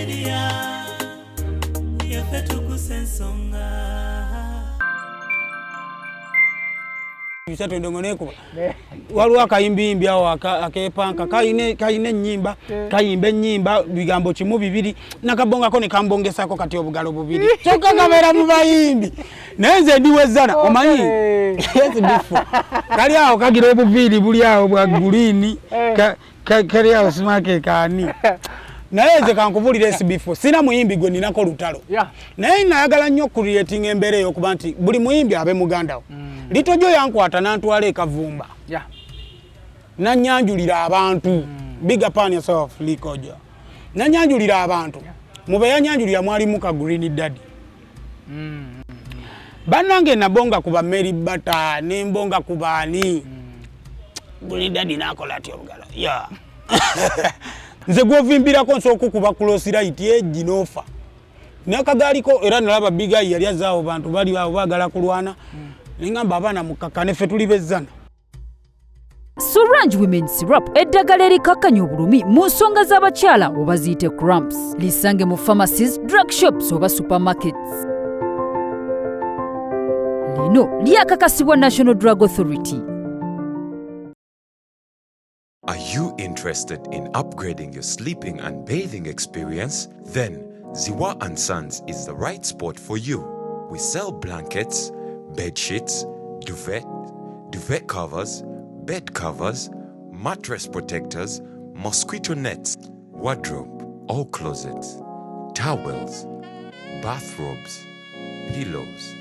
Media, yaffe tukusa ensonga. Bisatu endongo nekuba. Waliwo akayimbiyimbi awo akepanka kalina ennyimba, kayimba ennyimba bigambo kimu bibiri, nakabongako ne kambongesako kati obugalo bubiri, kyokka kabeera mu bayimbi. Naye nze ndi wezzana, omanyi SB4 kali awo kagira obuviiri buli awo bwa guliini, kali awo simake kaani. Naye nze kankubulira, SB4 sina muyimbi gwe ninako lutalo, naye nayagala nnyo okucreatinga embeera ey'okuba nti buli muyimbi abe muganda wo. Lito gyo yankwata n'antwala ekavumba, nanyanjulira abantu. Big up on yourself, Likojo. Nanyanjulira abantu, mube yanyanjulira mwalimu ka Green Daddy. Bannange, nabonga ku ba Mary Bata, nembonga ku baani. Green Daddy nakola atya obugalo ya nze gwovimbirako nsobola okukuba crosslight egi nofa nakagaaliko. Era nalaba Big Eye yali azaawo bantu bali awo baagala kulwana, nengamba abaana mukakkane, ffe tuli bezzana. Sorange Women Syrup, eddagala erikakkanya obulumi mu nsonga z'abakyala oba ziyite cramps. Lisange mu pharmacies, drug shops oba supermarkets. Lino lyakakasibwa National Drug Authority. Are you interested in upgrading your sleeping and bathing experience? Then Ziwa and Sons is the right spot for you. We sell blankets, bed sheets, duvet, duvet covers, bed covers, mattress protectors, mosquito nets, wardrobe or closets, towels, bathrobes, pillows,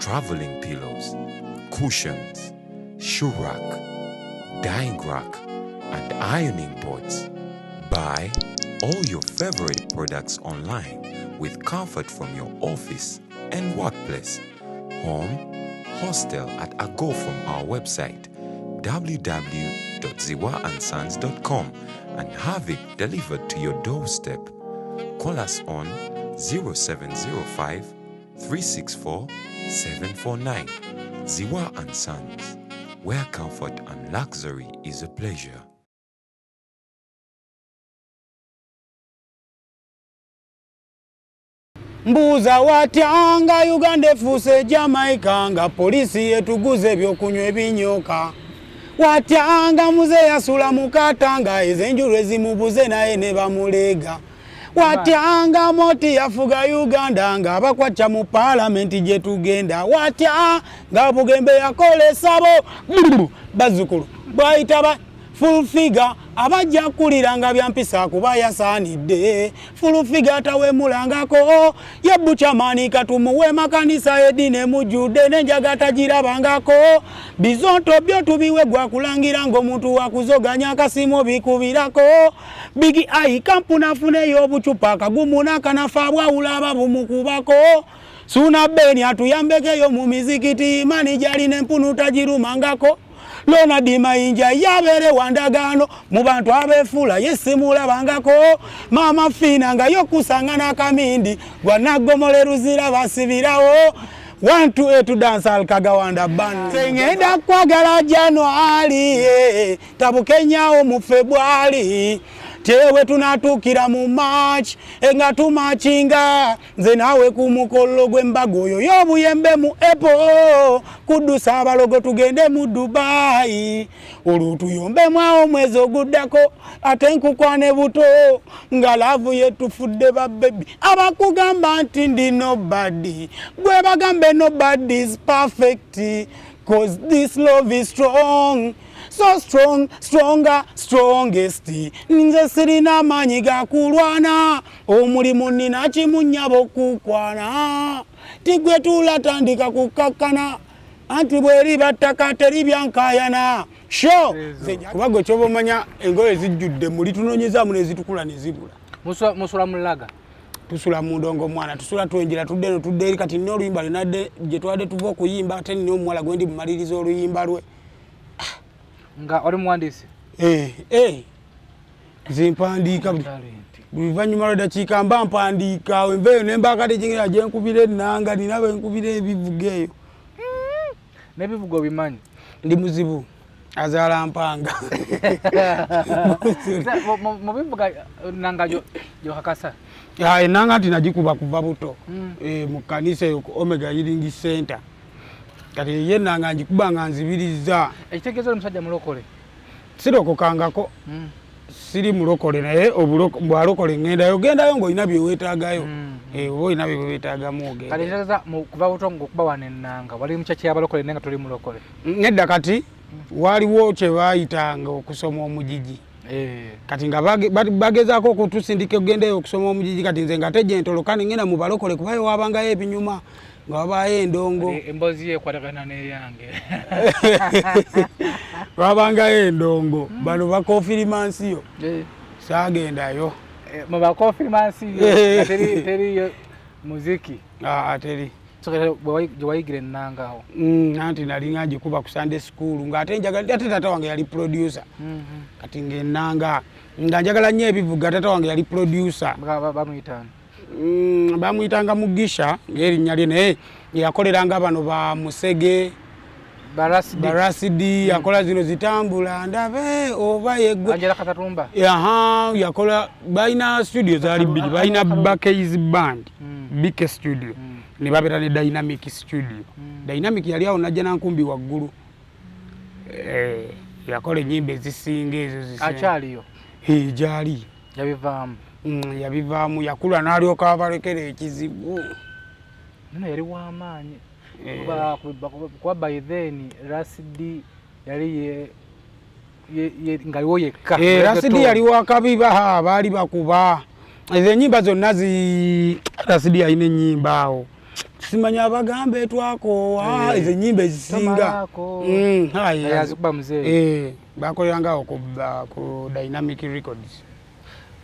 traveling pillows, cushions, shoe rack, drying rack, and ironing boards. Buy all your favorite products online with comfort from your office and workplace, home, hostel at a go from our website www.ziwaandsons.com and have it delivered to your doorstep. Call us on 0705 364 749. Ziwa and Sons, where comfort and luxury is a pleasure. Mbuuza watya nga Uganda efuuse Jamaica, nga poliisi yetuguza ebyokunywa ebinyoka? Watya nga muze yasula mukata, nga ezenjulu ezimubuze naye ne bamuleega? Watya nga Moti yafuga Uganda, nga abakwacca mu paalamenti gye tugenda? Watya nga Bugembe yakola esabo, bazzukulu bwayitaba Full Figure abajja kulira nga byampisa kuba yasaanidde? Full Figure atawemulangako ye bukyamaani, katumuwe makanisa eddiini emujjudde n'enjaga tagirabangako. Bizonto byo tubiwe gwakulangira ng'omuntu wakuzoganya akasimu bikubirako. Big Eye kampuni afuneyo obucupa akagumu n'akanafa abwawula ababumukubako. Suna Beni atuyambekeyo mu mizikiti, imani gyalina empunu tagirumangako. Ronald Mayinja yabeere wandagaano mu bantu abeefuula ye simulabangako. Maama Fiina nga yokusanga n'akamindi gwa naggomole luzira basibirawo. One two eight dance alkagawanda band. Ngenda kwagala January, tabukenyawo mu February, tewe tunatuukira mu March nga tumakinga nze naawe ku mukolo gw'embaga oyo y'obuyembe mu April, kuddusa abalogo tugende mu Dubai, olwo tuyombemu awo omwezi oguddako ate nkukwane buto nga love yetufudde. Babebi abakugamba nti ndi nobody, gwe bagambe nobody is perfect, 'cause this love is strong, so strong, stronger, strongest. Nze sirina amaanyi gakulwana, omulimu nina kimu nnyabo kukwana, tigwe tuula tandika kukakkana, anti bweriba ttaka teribyankayana sho kuba gwe kyoba omanya engoye zijjudde muli tunonyezaamu nezitukula nezibula. Musula mulaga? Tusula mu ndongo omwana, tusula twenjera, tudde no tudde eri. Kati nina oluyimba lwenadde gye twadde tuva okuyimba, ate nina omuwala gwendi mumaliriza oluyimba lwe. Nga oli muwandiisi? Eh, nze mpandiika buli luvannyuma lwa dakiika mba mpandiika. Enva eyo nembaakate kingera gyenkubira ennanga, nina bwenkubira ebivuga eyo. N'ebivuga obimanyi? Ndi muzibu. Azaala mpanga. Mu bivuga nanga gyokakasa? Enanga nti nagikuba kuva buto mu kkanisa eyo ku Omega Healing Center. Kati ye nanga ngikuba nga nzibiriza. Ekitegeeza oli musajja mulokole? Sirokokangako. Siri mulokole, naye bwalokole ŋŋendayo gendayo ng'olina bye weetaagayo. Oba olina bye weetaagamu ogenda. Kati ekitegeeza kuva buto ng'okuba wano ennanga wali mu kyaki y'abalokole naye nga toli mulokole? Nedda, kati waliwo kye baayitanga okusoma omugigi. Kati nga bagezaako okutusindika okugendayo okusoma omugigi, kati nze nga tejja entoloka ne ŋŋenda mu balokole kubayo wabangayo ebinyuma nga wabaayo endongo. Emboozi ye ekwatagana n'eyange. Wabangayo endongo, bano bakonfirimansiyo. Saagendayo. Mu bakonfirimansiyo teriyo muziki? Teri. Gye wayigira ennanga awo? Anti nalinga ngikuba ku Sunday school ng'ate njagala, ate taata wange yali producer. Kati ng'ennanga nga njagala nnyo ebivuga, taata wange yali producer. Bamuyitani? Bamuyitanga Mugisha ng'erinnya lye, naye yakoleranga bano ba Musege, Barasidi, yakola zino zitambula ndabe oba yeggwe. Angela Katatumba. Aha, yakola, balina studio zaali bbiri, balina Bakey's Band, BK Studio, ne babeera ne Dynamic Studio. Dynamic yali awo najja nankumbi waggulu. Yakola ennyimba ezisinga ezo. Akyaliyo? Gyali. Yabivaamu? Yabivaamu, yakula n'alyoka abalekera ekizibu. Nno yali w'amaanyi. Kuba by then Rasidi yali ngaliwo yekka. Rasidi yali wakabi, baali bakuba ezo ennyimba zonna zi Rasidi yalina ennyimba awo simanya abagambe twakoowa, ezo ennyimba ezisinga yazikuba muzeeyi. Bakoleranga awo ku Dynamic Records.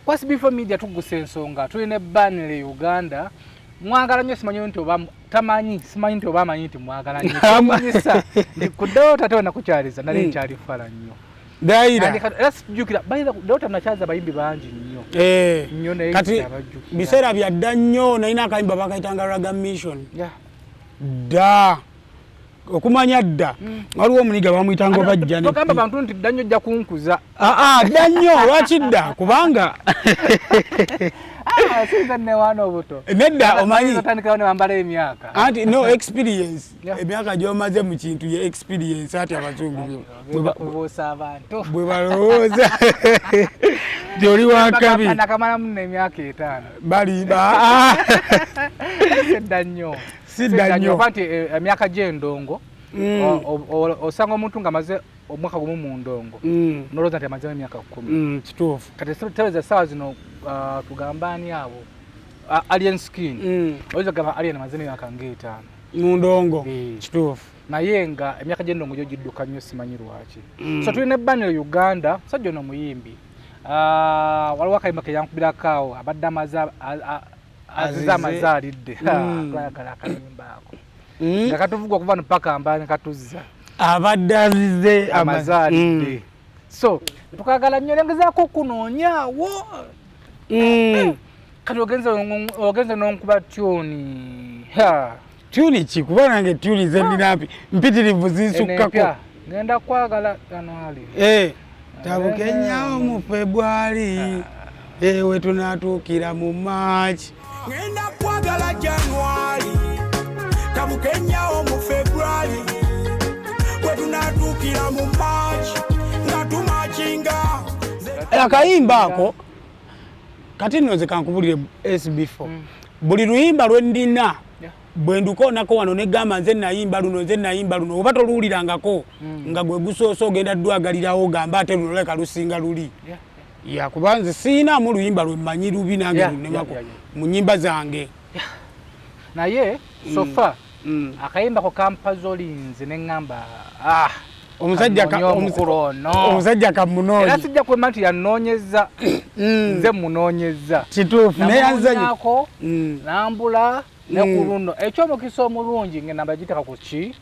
Kwasi Before Media tugusa ensonga, tulina ebbanire Uganda mwagala nnyo, simanyi nti oba tamanyi, simanyi nti oba amanyi nti mwagala nnyo. Kyewuunyisa nti ku Delta tewe nakukyaliza nali nkyali fala nnyo. Daira. Era sijjukira, Delta nakyaza abayimbi bangi nnyo. Nnyo naye kati abajjukira. Biseera bya dda nnyo nalina akayimba bakayitanga Raga Mission. Dda. Okumanya dda. Waliwo omuniga bamuyitanga oba Janet. Togamba bantu nti dda nnyo ojja kunkuza. Dda nnyo, lwaki dda? Kubanga Sinza newaana obuto. Nedda omanyi. Otandikirawo ne wambala emyaka. Anti no experience. Emyaka gy'omaze mu kintu ye experience, ati abazungu kubuusa abantu. Bwe balowooza nti oli wakabi. Nakamalamu n'emyaka 5. Bali ba. Sidda nnyo. Sidda nnyo. Oba nti emyaka gy'endongo, osanga omuntu ng'amaze omwaka gumu mu ndongo, n'olowooza nti amazeemu emyaka 10. Kituufu. Kati teweza essaawa zino, tugamba ani abo? Alien Skin. Oyinza okugamba Alien amazeemu emyaka ng'etaano. Mu ndongo. Kituufu. Naye nga emyaka gy'endongo gyo gidduka nnyo, simanyi lwaki. So tulina ebbaniro Uganda, musajja ono muyimbi. Waliwo akayimba ke yankubirako awo, abadde amaze azize amazaalidde. Twayagala akayimba ako. Nga katuvugwa okuva no paka mba katuzza. Abadde azize amazaalidde. So tukagala nnyo nengezaako okunoonyaawo. Kati ogenze n'onkuba tune. Tune ki? Kuba nange tune ze nnina mpitirivu zinsukkako. Ngenda kwagala January. Tabukenyawo mu February. We tunaatuukira mu March. Ngenda kwagala January. Tabukenyawo mu February. We tunaatuukira mu March. Nga tumakinga. Akayimba ako kati nno nze kankubulire SB4. Buli luyimba lwe ndina bwe ndukoonako wano ne gamba nze nayimba luno, nze nayimba luno, oba toluwulirangako nga gwe gusoose ogenda ddwagalirawo ogamba ate luno leka lusinga luli. Ya kuba nze siyinaamu luyimba lwe mmanyi lubi nange lunemako mu nnyimba zange. Naye so far akayimba ko kampazolinze ne ŋŋamba omusajja kamunoonye. Era sijja kwema nti yannoonyezza, nze munoonyezza. Kituufu, naye yanzanyi. Namunoonyaako, nambula ne ku luno. Eky'omukisa omulungi ngenda bagiteeka ku ki?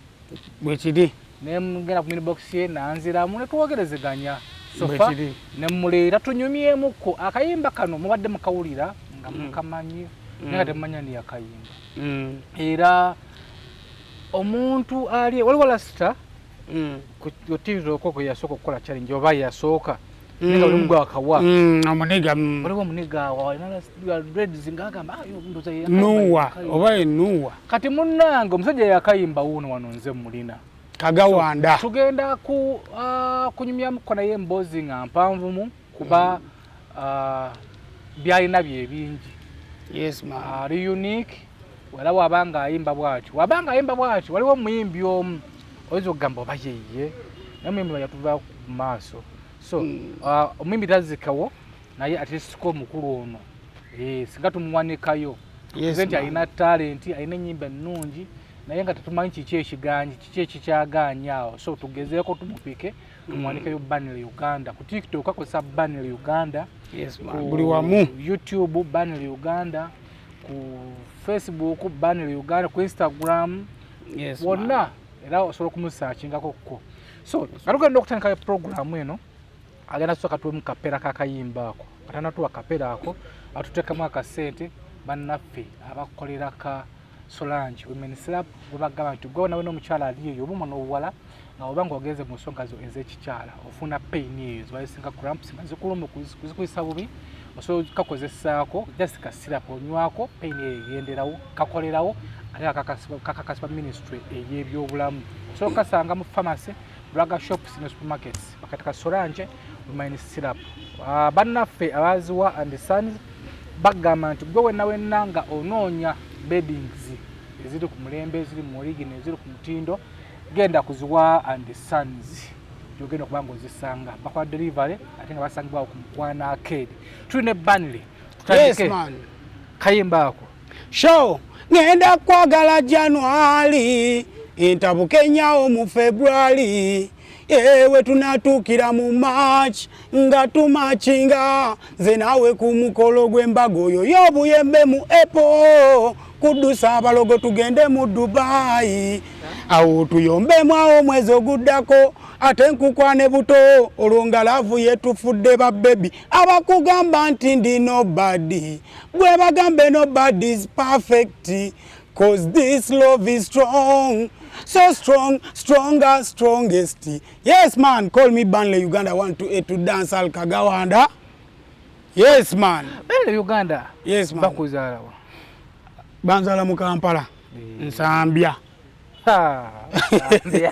Bwe kiri. Ne ngenda ku inbox ye nanziramu ne twogerezeganya. So Bwe far, kiri. ne muleera tunyumyemuko. Akayimba kano mubadde mukawulira nga mukamanyi, naye nga temumanya ni yakayimba. Era omuntu ali waliwo lasita Ku TikTok kwe yasooka okukola challenge oba yasooka, naye nga buli gwakawa. Omuniga. Waliwo omuniga alina dreads ng'agamba, "Ah, yo, ndowooza ye yakayimba, Nuwa. yakayimba." Oba enuwa. Kati munnange, omusajja yakayimba wuuno wano, nze mulina. Kagawanda. Tugenda ku kunyumyamuko naye emboozi nga mpanvumu kuba byalina bye bingi. Yes man. Ali unique era wabanga ayimba bwatyo, wabanga ayimba bwatyo. Waliwo omuyimbi omu oyinza okugamba oba yeye, naye omuyimbi yatuva ku maaso. So omuyimbi tazikawo, naye atisiko omukulu ono. Singa tumuwanikayo tuze nti man. alina talent, alina ennyimba ennungi, naye nga tetumanyi kiki ekiganyi, kiki ekikyaganye awo. So tugezeeko tumupike, tumuwanikeyo. Banile Uganda ku TikTok akozesa Banile Uganda. Yes man. Ku Buli wamu. YouTube Banile Uganda, ku Facebook Banile Uganda, ku Instagram, Yes man. wonna era osobola okumusaakingako kko. So nga tugenda okutandika puroguramu eno, agenda tusooka tuwemu kapeera kakayimba ako. Katanatuwa kapeera ako, atuteekamu akasente. Bannaffe abakolera ka Solange Women Slab gwe bagamba nti gwe nawe n'omukyala ali eyo oba omwana obuwala nga oba ng'ogenze mu nsonga zo ez'ekikyala, ofuna pain eyo zibazisinga cramps nga zikuluma, zikuyisa bubi, osobola kakozesaako just ka syrup onywako, pain eyo egenderawo, kakolerawo. Ate kakakasibwa ministry ey'ebyobulamu. Osobola okukasanga mu pharmacy, drug shops ne supermarkets, bakati ka Solange Women Syrup. Bannaffe abaziwa and Sons bagamba nti gwe wenna wenna nga onoonya beddings eziri ku mulembe, eziri mu origin, eziri ku mutindo, genda kuziwa and Sons gyogenda okuba nga ozisanga. Bakola delivery ate nga basangibwawo ku Mukwana Arcade. Tuli ne Banley. Yes man. Kayimba ako. Show, ngenda kwagala January, ntabuke nyawo mu February, ewe tunatuukira mu March nga tumakinga nze naawe ku mukolo gw'embaga oyo y'obuyembe mu April, kuddusa abalogo tugende mu Dubai, awo tuyombemu awo omwezi oguddako, ate nkukwane buto olwo nga love yetufudde. Ba baby abakugamba nti ndi nobody, gwe bagambe nobody is perfect, cause this love is strong, so strong, stronger, strongest. Yes man, call me Banley Uganda 128 to dance al Kagawanda. Yes man. Banley Uganda. Yes man. Bakuzaalawa? Banzala mu Kampala, Nsambya. Ha, Nsambya.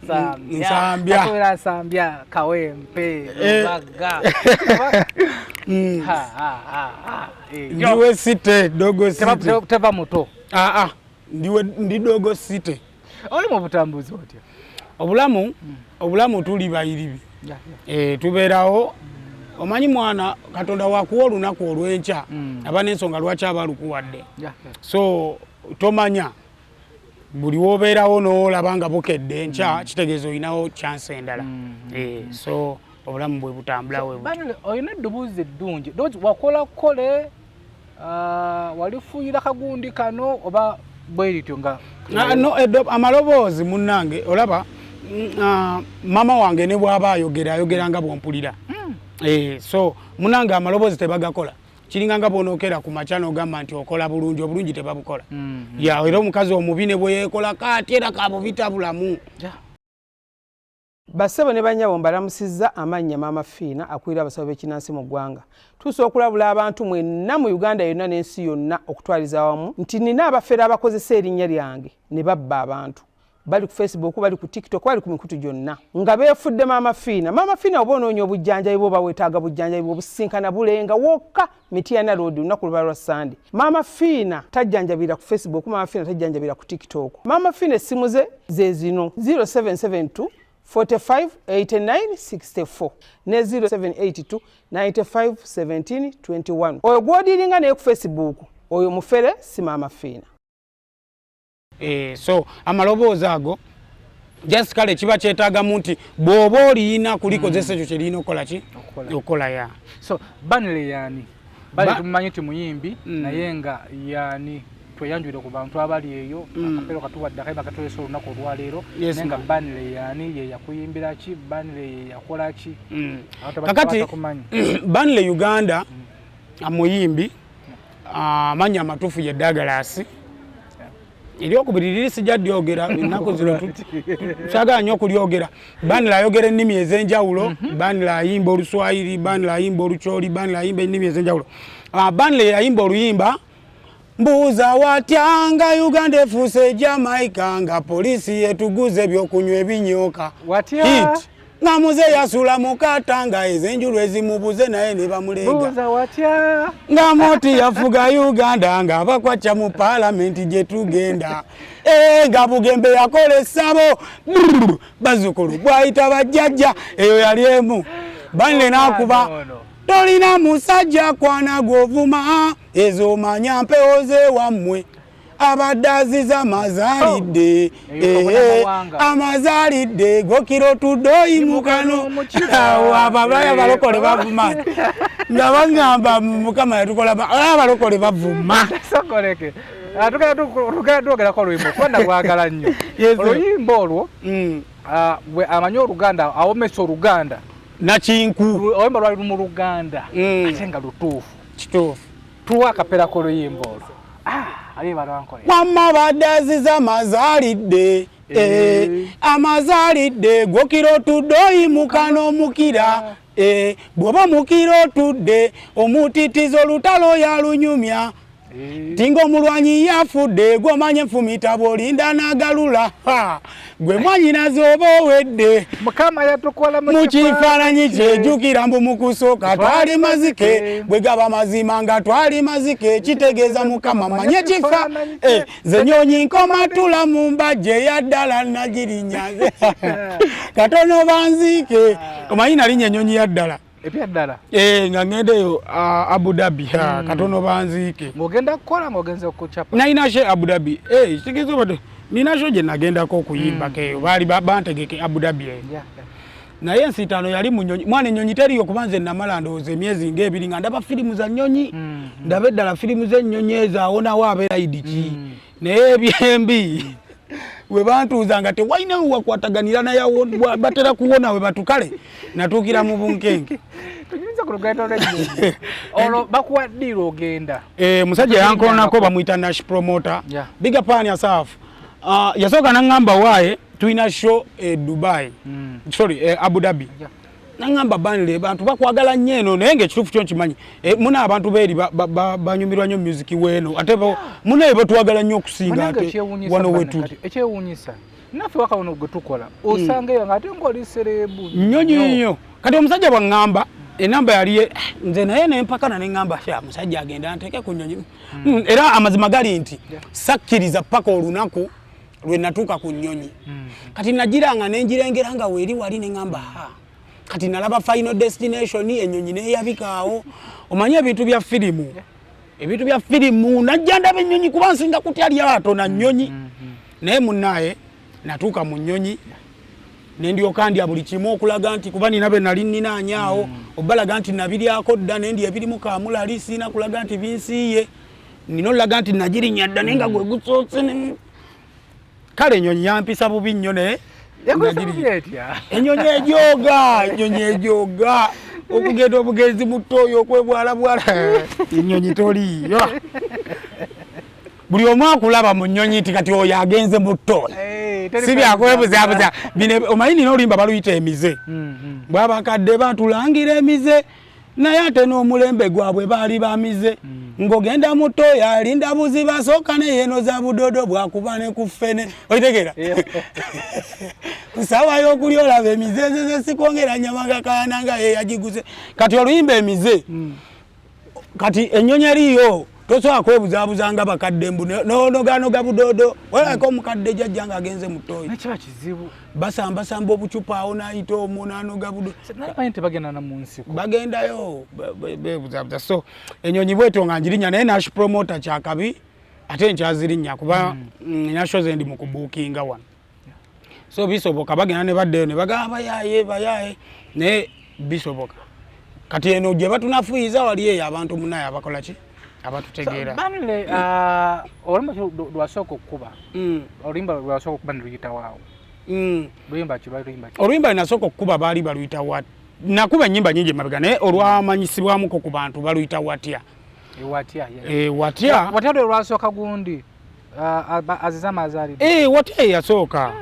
Nsambya. Nsambya. Nsambya, Kawempe, Lubaga. Ha, ha, ha, ha. Ndiwe city, dogo city. Teva muto. Ah ah, ndiwe ndi dogo city. Oli mu butambuzi otya? Obulamu tuli bayiribi. Tubeerawo. Omanyi mwana, Katonda wakuwa olunaku olw'enkya, aba n'ensonga lwaki aba alukuwadde. So tomanya buli wobeerawo n'olaba nga bukedde enkya, kitegeeza olinawo chance endala. So obulamu bwe butambula we butyo. Banile, olina eddoboozi eddungi. Ddoboozi wakola kole, walifuuyira kagundi kano oba bwe lityo nga? Ah, no, amaloboozi munnange, olaba mama wange ne bw'aba ayogera, ayogera nga bwompulira. So munnange, amaloboozi tebagakola. Kiringa nga bw'onookera ku makya n'ogamba nti okola bulungi, obulungi tebabukola. Ya, era omukazi omubi ne bwe yeekola kaati era kabubi tabulamu. Bassebo ne bannyabo, mbalamusizza. Amannya Maama Fiina, akulira abasawo b'ekinansi mu ggwanga. Tuusa okulabula abantu mwenna mu Uganda yonna n'ensi yonna okutwaliza awamu nti nina abafere abakozesa erinnya lyange ne babba abantu. Bali ku Facebook, bali ku TikTok, bali ku mikutu gyonna nga beefudde Maama Fiina. Maama Fiina, oba onoonya obujjanjabi bwoba weetaaga bujjanjabi bwobusinkana Bulenga wokka, Mityana Road, olunaku luba lwa Sande. Maama Fiina tajjanjabira ku Facebook, Maama Fiina tajjanjabira ku TikTok. Maama Fiina essimu ze ze zino: 0772 45 89 64 ne 0782 95 17 21. Oyo gw'odiiringa naye ku Facebook, oyo mufere, si Maama Fiina. So amaloboozi ago just kale kiba kyetaagamu nti bw'oba oliyina kulikozesa ekyo kyeriyina okukola ki? Okukola. Okukola, ya. So Banile yaani? Bale tumumanyi nti muyimbi, naye nga yaani? Tweyanjulire ku bantu abali eyo. Akapeero katuwadde akayimba katulese olunaku olwaleero. Naye nga man. Banile yaani? Ye yakuyimbira ki Banile? Ye yakola ki? Abantu Kakati batakumanyi. Banle Uganda amuyimbi, amannya amatuufu ye Douglas. Eryokubiri liri sijja lyogera ennaku zino, saagala nnyo okulyogera. Banila ayogera ennimi ez'enjawulo. Banila ayimba Oluswayiri, Banila ayimba Olukyoli, Banila ayimba ennimi ez'enjawulo. Banila yayimba oluyimba "Mbuuza watya nga Uganda efuuse Jamaica, nga poliisi yetuguza ebyokunywa ebinyooka." Watya? Hit. Nga muze yasula mukata, nga ez'enjulu ezimubuze naye ne bamuleega. Buuza watya? Nga moti yafuga Uganda, nga bakwacca mu paalamenti gye tugenda. Eh, nga Bugembe yakola essabo. Brrr, bazzukulu bwayita bajjajja. Eyo yali emu. Banle n'akuba Ono. "Tolina musajja kwana gwovuma, ezo omanya mpewo zewammwe, abadde aziza amazaalidde." Eyo kabona mawanga. Amazaalidde gokiro otudde oyimukano. Omukira. Abalaya abalokole bavuma nga baŋŋamba Mukama yatukola abalokole bavuma. Sokoleke. Ah, tugenda twogerako oluyimba kuba nalwagala nnyo. Yes, sir. Oluyimba olwo, gwe amanyi Oluganda, awomesa Oluganda. Nakinku. Oluyimba lwali mu Luganda ate nga lutuufu. Kituufu. Tuwa akapera k'oluyimba olwo. Ah, ali balwankola. Wamma badde aziza amazaalidde. Amazaalidde gokiro otudde oyimuka n'omukira. Bw'oba mukira otudde omutitiza olutalo yalunyumya tinga omulwanyi yafudde, gwomanye enfumita bw'olinda n'agalula. Ha! Gwe mwanyinaze oba owedde. Mukama yatukola mu kifaananyi kyejjukira mbu mu kusooka twali mazike, bwe gaba mazima nga twali mazike, kitegeeza Mukama manye kifa. Eh, nze nyonyi nkomatula mu mbajje ya ddala nagirinya katono banziike. Omanyi nalinnya ennyonyi ya ddala. Ebya ddala. Eh, nga ngenda eyo Abu Dhabi, ha, katono banziike. Ng'ogenda kukola, ng'ogenze kucapa? Nalina show Abu Dhabi. Eh, kitegeeza obadde nina show gye nagendako okuyimbako eyo, baali bantegeke Abu Dhabi eyo. Naye ensiitaano yali mu nnyonyi, mwana. Ennyonyi teriyo, kuba nze namala ndowooza emyezi ng'ebiri nga ndaba firimu za nnyonyi, ndaba eddala firimu z'ennyonyi ezo awonawo abeera idiki. Naye ebyembi we bantuuza nga tewalina we wakwataganira naye awo batera kuwona we batukale natuukira mu bunkenke. Tunyumiza ku lugendo lw'ennyonyi olwo. Bakuwa ddiiro ogenda? Eh, musajja yankonako bamuyita Nash Promoter. Big up on yourself. Yasooka naŋŋamba waaye tulina show e Dubai, sorry, Abu Dhabi. Naŋŋamba, "Banle, bantu bakwagala nnyo eno," naye ngaekituufu kyo nkimanyi. Muna abantu beeri banyumirwa nnyo music weeno, ate munaye batwagala nnyo okusinga Munange, ate ekyewuunyisa wano bana wetuli. kati, ekyewuunyisa naffe waka wano gwe tukola osanga eyo nga ate ng'oli celeb. Nnyo nnyo nnyo. Kati omusajja bwaŋŋamba enamba yali nze naye nempakana neŋŋamba, "Sha, musajja agenda nteeke ku nnyonyi." Era amazima gali nti sakkiriza paka olunaku lwe natuuka ku nnyonyi. Kati nagiranga nenjirengera nga weeri wali, neŋŋamba, "Ha." Kati nalaba final destination, ennyonyi neyabikaawo. Omanye ebintu bya firimu, ebintu bya firimu, najja ndaba ennyonyi, kuba nsinga kutya lyato na nnyonyi. Naye munnaye natuuka mu nnyonyi nendyoka ndya buli kimu okulaga nti kuba nina be nali ninaanyaawo, obalaga nti nabiryako dda, nendya ebirimu kamulali. Siina kulaga nti binsiiye, nina olulaga nti nagirinya dda, naye nga gwe gusoose kale ennyonyi yampisa bubi nnyo, naye Yakwisa nagirinya. bubi etya? Ennyonyi ejooga, ennyonyi ejooga okugenda obugenzi mu ttooyi okwebwalabwala. Ennyonyi toliiyo, buli omu akulaba mu nnyonyi nti kati oyo agenze mu ttooyi. Eh, teri Si byakwebuzabuza bino. Omanyi nina oluyimba baluyita "Emize". Bwabakadde batulangira emize, naye ate n'omulembe gwabwe baali bamize. Ng'ogenda mu ttooyi alinda buziba, sooka neyenoza budodo bwakuba ne ku ffene, okitegeera? Ku ssaawa y'okulya olaba emizezeze, sikwongera nyama gakayana nga ye yagiguze. Kati oluyimba "Emize". Kati ennyonyi eriyo, tosobola kwebuzabuza nga bakadde mbu nonoganoga budodo walako omukadde jajja nga agenze mu ttooyi. Nekiba kizibu. Basambasamba obucupa awo nayita omwo nanoga budo. Namanyi tebagenda na mu nsiko. Bagendayo bebuzabuza. So enyonyi bwetyo nga njirinya, naye Nash Promoter kyakabi, ate nkyazirinnya kuba nina show ze ndi mu kubuukinga wano, so bisoboka bagenda ne baddeyo ne bagamba bayaye bayaye, naye bisoboka. Kati eno gye batunafuyiza wali eyo abantu munaye abakola ki abatutegeera. Banle, oluyimba ki lwasooka okukuba? Oluyimba lwasooka okukuba ne luyitawaawo? Luyimba ki? Lwali luyimba ki? Oluyimba lwe nasooka okukuba baali baluyita wat. Nakuba ennyimba nyingi emabega, naye olwamanyisibwamuko ku bantu baluyita "Watya". Watya. Eh, "Watya". "Watya" lwe lwasooka gundi. Azize amazaalidde. Eh, watya yasooka.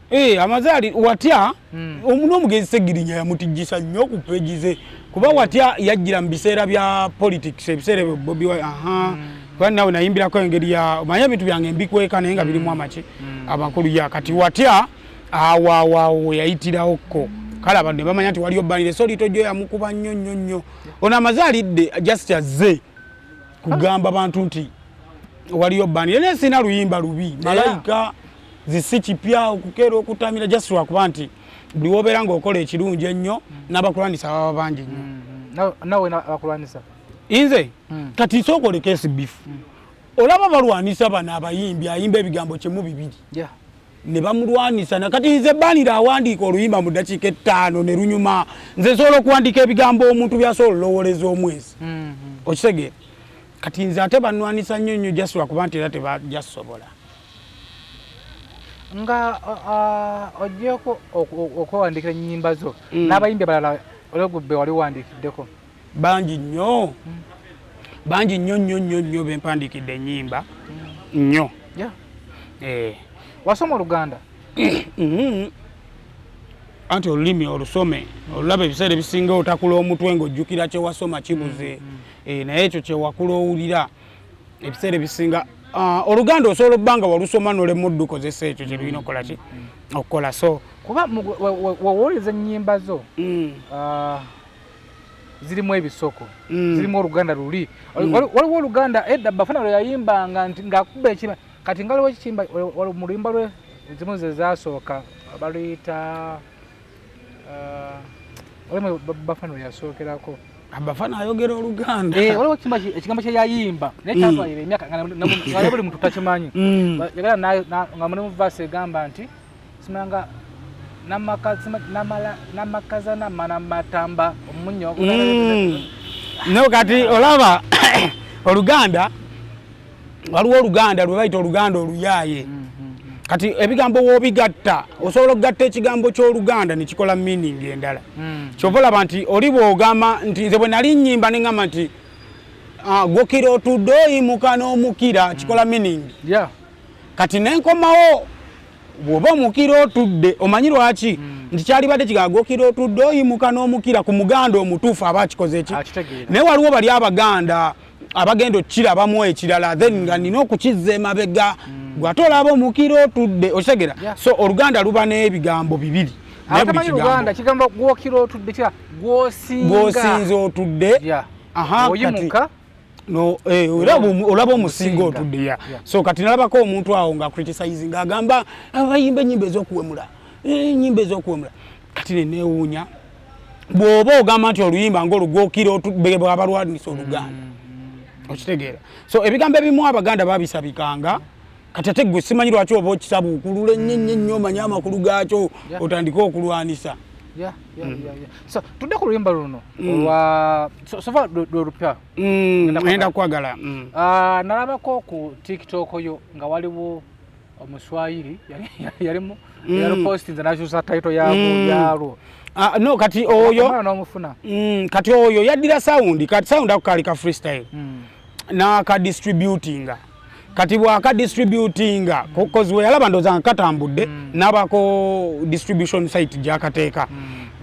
Eh, amazaali watya. N'omugenzi Segirinya yamutijjisa nnyo ku peegi ze, kuba watya yajjira mu biseera bya politics, ebiseera ebyo Bobi Wine. Aha, kuba nawe nayimbirako engeri ya omanye ebintu byange mbikweka, naye nga birimu amaki amakulu ya kati watya awo awo awo yayitirawokko. Kale abantu ne bamanya nti waliyo Banire, so Lito Jo yamukuba nnyo nnyo nnyo. Ono amazaalidde just azze kugamba bantu nti waliyo Banire, naye sina luyimba lubi. Malayika zisi kipya okukeera okutamira, just lwakuba nti buli wobeera ng'okola ekirungi ennyo n'abakulwanisa baba bangi nnyo. Nawe abakulwanisa? Nze kati sooka oleka esibifu, olaba balwanisa bano abayimbi, ayimba ebigambo kimu bibiri ne bamulwanisa. Nakati nze Banira awandiika oluyimba mu ddakiika 5 ne lunyuma. Nze nsobola okuwandiika ebigambo omuntu byasobola olowoleza omwezi, okitegeera? Kati nze ate banwanisa nnyo nnyo just lwakuba nti era tebajja sobola. Nga ogyeko okwewandikira ennyimba zo, n'abayimbi abalala olwegubbe wali wandiikiddeko? Bangi nnyo, bangi nnyo nnyo nnyo nnyo bempandiikidde ennyimba nnyo. Eh. Wasoma Oluganda? Anti olulimi olusome olulaba ebiseera ebisinga otakula omutwe ng'ojjukira kyewasoma kibuze. Eh, naye ekyo kyewakula owulira ebiseera ebisinga, Oluganda osobola obba nga walusoma nolema oddukozesa ekyo kyerulina okukola ki okukola, so Kuba wewoleza ennyimba zo, zirimu ebisoko, zirimu Oluganda luli. Waliwo Oluganda edda Bafana lwe yayimbanga nti ng'akuba ekimba. Kati nga waliwo ekimba mu luyimba lwe zimu ze zasooka baluyita, waliwo Bafana lwe yasookerako. Abafana ayogera Oluganda. Eh, waliwo ekigambo kye yayimba naye kyatwalira emyaka nga buli muntu takimanyi. Yagala nga mulimu verse egamba nti simanga namakaza namanamatamba omunyo. No, kati olaba Oluganda, waliwo Oluganda lwe bayita Oluganda oluyaaye. Kati ebigambo woobigatta, osobola okugatta ekigambo ky'Oluganda nekikola meaning endala. Kyova olaba nti oli bw'ogamba nti nze bwe nali nnyimba ne ŋŋamba nti, "Gwokira otudde oyimuka n'omukira," kikola meaning. Kati nenkomawo bw'oba omukira otudde, omanyi lwaki nti kyalibadde kigamba gwokira otudde oyimuka n'omukira? Ku Muganda omutuufu aba akikoze ki? Akitegeera. Naye waliwo bali Abaganda abagenda okukirabamu ekirala, then nga nina okukizza emabega, gwate olaba omukira otudde, okitegeera? So Oluganda luba n'ebigambo bibiri, naye buli Atamanyi kigambo Luganda kigamba gwokira otudde kira gwosinga. Gwosinza otudde. Aha, kati Oyimuka. No, eh, olaba omusinga Omusinga. otudde ya. So kati nalabako omuntu awo nga criticizing, agamba abayimba ennyimba ez'okuwemula, ennyimba ez'okuwemula. Kati neneewuunya bw'oba ogamba nti oluyimba ng'olugwokira bwabalwanisa Oluganda, okitegeera? So ebigambo ebimu Abaganda babisabikanga. Kati ate gwe simanyi lwaki oba okisabuukulula ennyo ennyo ennyo, omanye amakulu gaakyo, otandike okulwanisa. So tudde ku luyimba luno olwa so far lwe lupya. Ngenda kwagala. Ah, nalabako ku TikTok yo nga waliwo Omuswayiri yalimu yalupostinze nakyusa title yalwo yalwo. Ah, no, kati oyo Omwana n'omufuna. Kati oyo yaddira sound, kati sound ako kali ka freestyle n'akadistributinga. Kati bw'akadistributinga, cause we yalaba ndowooza nga katambudde, n'abako distribution site gy'akateeka,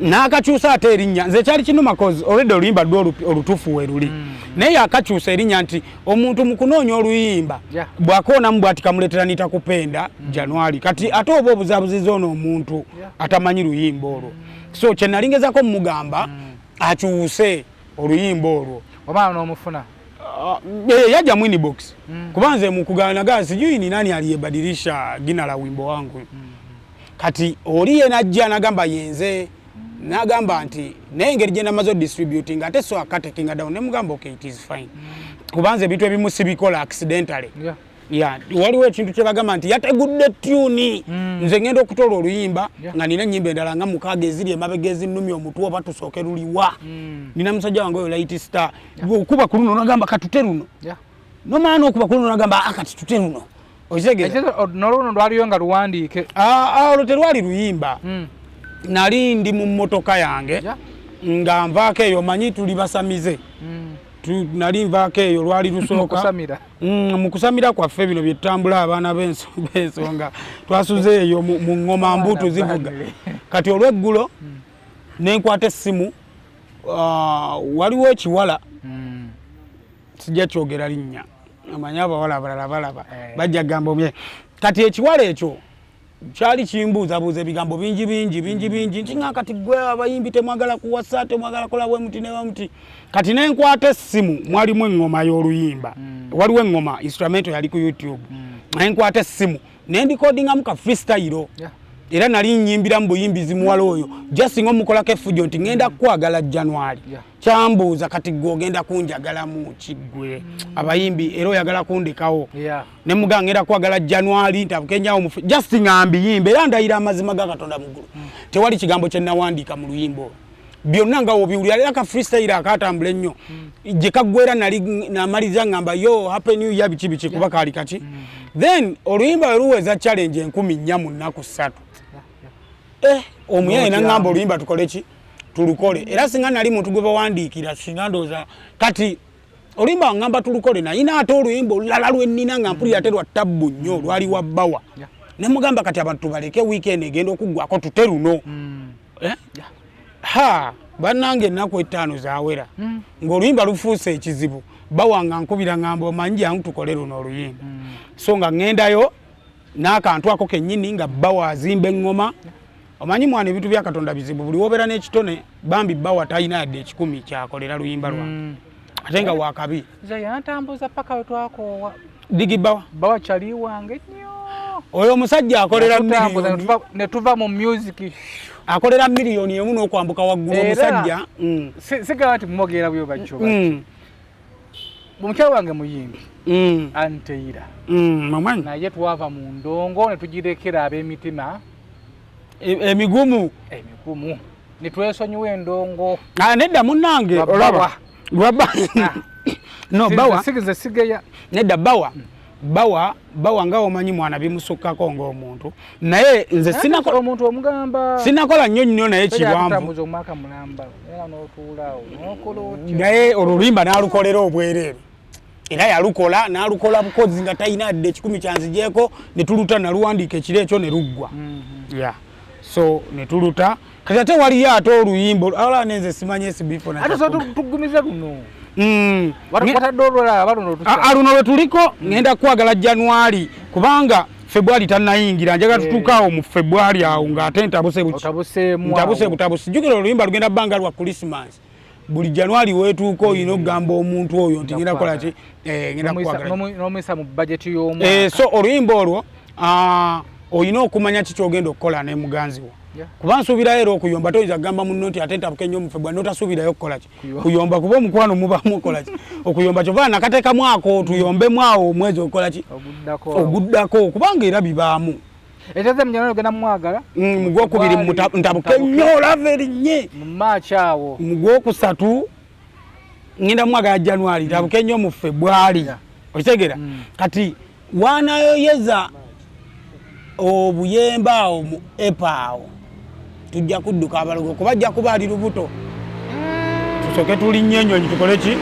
n'akakyusa ate erinnya. Nze kyali kinuma cause already oluyimba lwe olutuufu we luli, naye yakakyusa erinnya nti omuntu mu kunoonya oluyimba bw'akoonamu bw'ati kamuleetera Nitakupenda January. Kati ate oba obuzaabuziza ono omuntu atamanyi luyimba olwo. So kye nali ngezako mugamba akyuse oluyimba olwo. Omwana n'omufuna? Eh, yajja mu inbox, kuba nze mukugana ga sijui ni nani aliyebadilisha jina la wimbo wangu. Kati oli ye najja nagamba yenze, nagamba nti naye engeri gye namaze odistributing ate so akatekinga down, nemugamba okay, it is fine, kuba nze ebintu ebimu sibikola accidentally. Ya, waliwo ekintu kye bagamba nti yategudde tune. Nze ngenda okutola oluyimba nga nina ennyimba endala nga 6 eziri emabega ezinnumya omutwe, oba tusooke luliwa? Nina musajja wange oyo Light Star, okuba ku luno nagamba katute luno, nomala n'okuba ku luno nagamba, "Ah, kati tute luno," okitegeeza? Nolwono lwaliyo nga luwandiike? Ah, ah, olwo terwali luyimba. Nali ndi mu mmotoka yange nga nvaako eyo, manyi tuli basamize. Nali nvaako eyo lwali lusooka Mukusamira. Mu kusamira kwaffe bino byetutambula abaana b'ensonga twasuze eyo mu ŋŋoma mbuutu zivuga. Kati olweggulo nenkwata essimu, waliwo ekiwala, sijja kyogera linnya, amanyi abawala abalala balaba bajja kugamba omye. Kati ekiwala ekyo kyali kimbuuzabuuza ebigambo bingi bingi bingi bingi nti nga kati gwe abayimbi temwagala kuwasa, temwagala kola bwe muti ne bwe muti. Kati nenkwata essimu, mwalimu eŋŋoma y'oluyimba, waliwo eŋŋoma instrumental yali ku YouTube, nenkwata essimu nendikodingamu ka freestyle. Era nali nyimbira mu buyimbizi muwala oyo just nga omukolako effujjo nti ŋŋenda kukwagala January. Kyambuuza kati gwe ogenda kunjagalamu ki ggwe abayimbi era oyagala kundekawo? Ne mugamba ngenda kwagala January ntabuke nyawo mufu just nga mbiyimba, era ndayira amazima ga Katonda mu ggulu, tewali kigambo kye nawandiika mu luyimba olwo, byonna nga wobiwulira. Era ka freestyle akatambula ennyo gye kaggwera nali namaliza ngamba yo happy new year biki biki kuba kaali kaki. Then oluyimba we luweza challenge 4000 mu nnaku 3, omuyaye naŋŋamba oluyimba tukole ki, tulukole. Era singa nali muntu gwe bawandiikira singa ndowooza kati oluyimba waŋŋamba tulukole, nayina ate oluyimba olulala lwe nnina nga mpulira ate lwa tabbu nnyo, lwali wa bbawa. Ne mugamba kati abantu tubaleke weekend egenda okuggwako tute luno. Eh? Ha, bannange, ennaku 5 zawera ng'oluyimba lufuuse ekizibu. Bawa nga nkubira ngamba omanyi jangu tukole luno oluyimba. So nga ŋŋendayo n'akantu ako kennyini nga bbawa azimba eŋŋoma. Omanyi mwana, ebintu bya Katonda bizibu, buli wobeera n'ekitone. Bambi bbawa talina yadde 100 kyakolera luyimba lwange, ate nga wakabi. Nze yantambuza paka we twakoowa. Digi bbawa. Bawa kyali wange nnyo. Oyo omusajja akolera Yatutambuza miliyoni. Ne tuva mu music. Akolera 1 million n'okwambuka waggulu. Omusajja. Sigala nti mumwogera bwe batyo. Omukyala wange muyimbi, Anteira. Omanyi. Naye twava mu ndongo ne tugirekera ab'emitima Emigumu. Emigumu, ne twesonyiwa endongo. Ah, nedda munnange. Lwa Olaba Bawa. lwaba no bawa. Sigize sigeya. Nedda, bawa bawa bawa nga omanyi mwana bimusukkako ng'omuntu, naye nze sinakola Omuntu omugamba sinakola nnyo nnyo naye kiwanvu. Tambuza omwaka mulamba era n'otuulaawo n'okola otyo. Naye olwo oluyimba n'alukolera obwereere, era yalukola n'alukola bukozi nga talina yadde 100 kyanzigyeko, ne tuluta. Naluwandiika ekiro ekyo ne luggwa. Yeah. So ne tuluta. Kati ate waliyo ate oluyimba ala nenze simanyi esibifo. Ate so tugumize luno. Watadde olulala aba luno. Luno lwe tuliko, ŋŋenda kwagala January kubanga February tannayingira. Njagala tutuuke awo mu February awo ng'ate ntabuse buki? Otabuseemu. Ntabuse Awo. Butabusi. Jjukira oluyimba lugenda bbanga lwa Christmas. Buli January weetuuka olina okugamba omuntu oyo nti ngenda kukola ki? Ngenda kukwagala. N'omuyisa mu bajeti y'omwaka. So oluyimba olwo, olina okumanya ki kyogenda okukola ne muganzi wo. Kuba nsuubirayo era okuyomba, toyinza kugamba munno nti ate ntabuke nnyo mu February n'otasuubirayo okukola ki, kuyomba, kuba omukwano mubamu okola ki, okuyomba. Kyova nakateekamu ako tuyombemu awo omwezi okukola ki, oguddako. Oguddako, kubanga era bibaamu. Ekyaze mu January ogenda mumwagala. Mu gwokubiri ntabuke nnyo olava erinnye. Mu March awo. Mu gwokusatu ngenda mwagala January, ntabuke nnyo mu February. Okitegeera? Kati wanayoyeza obuyembe awo mu epa awo tujja kudduka abalogo kuba ajja kuba ali lubuto. Tusooke tulinnye ennyonyi tukole ki?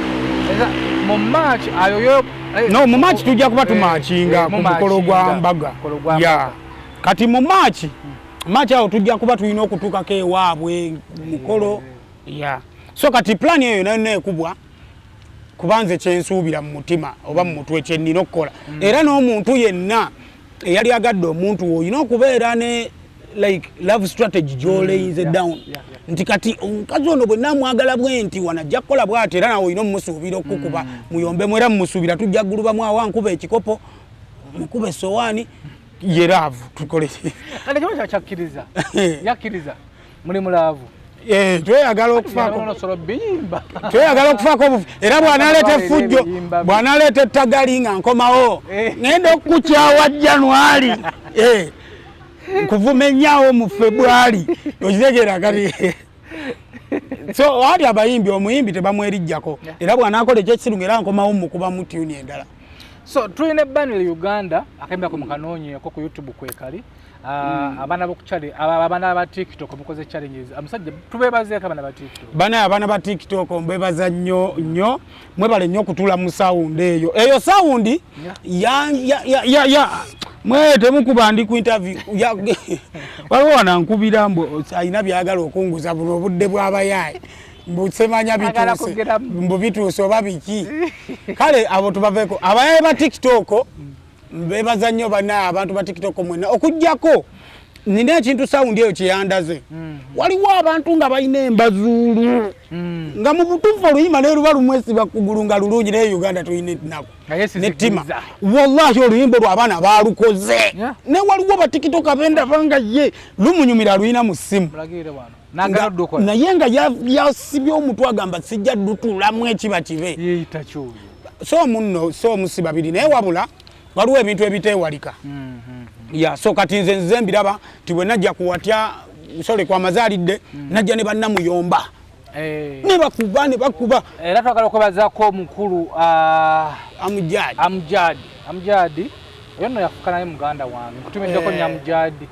Mu March ayoyo. No, mu March tujja kuba tumakinga ku mukolo gwa mbaga. Ya, kati mu March awo tujja kuba tulina okutuukako ewaabwe mukolo. Ya, so kati plan eyo nayo neekubwa kuba nze kyensuubira mu mutima oba mu mutwe kyenina okukola. Era n'omuntu yenna eyali agadde omuntu wo, olina okubeera ne like love strategy gy'oleyinze down nti kati omukazi ono bwe namwagala bwe nti wano ajja kukola bw'ati, era nawe olina omumusuubira okukuba muyombemu, era mumusuubira tujja gulubamu awo ankuba ekikopo, mukuba essowaani ye love tukole. Kale kiba kyakkiriza, yakkiriza muli mu love. Tweyagala okufaako. Nosolo biyimba. Tweyagala okufaako obufu, era bw'analeeta effujjo, Ebiyimba bye. Bw'analeeta ettagali nga nkomawo ŋŋenda okukukyawa January, nkuvuma ennyawo mu February. Okitegeera? Kati so ali abayimbi, omuyimbi tebamwerijjako, era bw'anaakola ekyekisiru era nkomawo mukubamu tune endala. So tulina ebbanire Uganda, akayimba ko mukanoonyeeko ku YouTube kwekali. Abaana bokukyali, abaana ba TikTok mukoze challenges. Amusajja tubebazeeko abaana ba TikTok. Bana abaana ba TikTok mbebaza nnyo nnyo, mwebale nnyo okutuula mu sound eyo. Eyo sound ya ya ya ya, ya. Mwe temukuba ndi ku interview ya waliwo wanankubira mbu alina byagala okunguza buno obudde bw'abayaaye mbu semanya Ayagala bituuse kugeramu. mbu bituuse oba biki. Kale abo tubaveeko. Abayaaye ba TikTok mbebaza nnyo bana abantu ba TikTok mwenna, okuggyako nina ekintu sound eyo kyeyandaze. Waliwo abantu nga balina embazuulu nga mu butuufu oluyimba naye luba lumwesiba kugulu nga lulungi, naye Uganda tulina ennaku Nga ye nettima. sizikiriza. Wallahi oluyimba olwo abaana baalukoze Yeah. ne waliwo batikitoka abendaba nga ye lumunyumira aluyina mu ssimu. Mulagirire wano. Nagala ddukola. Naye nga yasibye omutwe agamba sijja ddutuulamu ekiba kibe. Yeeyita kyoyo. So munno so omusi babiri, naye wabula waliwo ebintu ebiteewalika. Ya so kati nze nze mbiraba nti bwe najja kuwatya sole kwa mazaalidde najja ne bannamuyomba. Ne bakuba ne bakuba. Era twagala okwebazaako omukulu, Amujadi. Amujadi. Amujadi. Oyo nno yafuuka naye muganda wange. Nkutumiddeko nnyo Amujadi.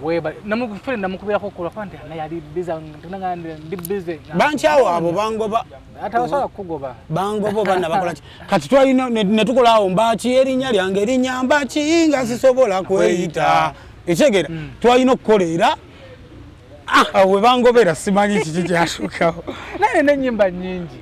Weba, namukufere namukubirako kula kwa nti naye ali busy, ntunanga ndi busy. Bankyawo abo bangoba. Atabasobola kukugoba. Bangoba banna bakola ki? Kati twalina ne tukola awo mbaki erinnya lyange erinnya mbaki nga sisobola kweyita. Ekitegeera twalina okukola era we bangobera simanyi kiki kyasukkawo. Naye n'ennyimba nnyingi.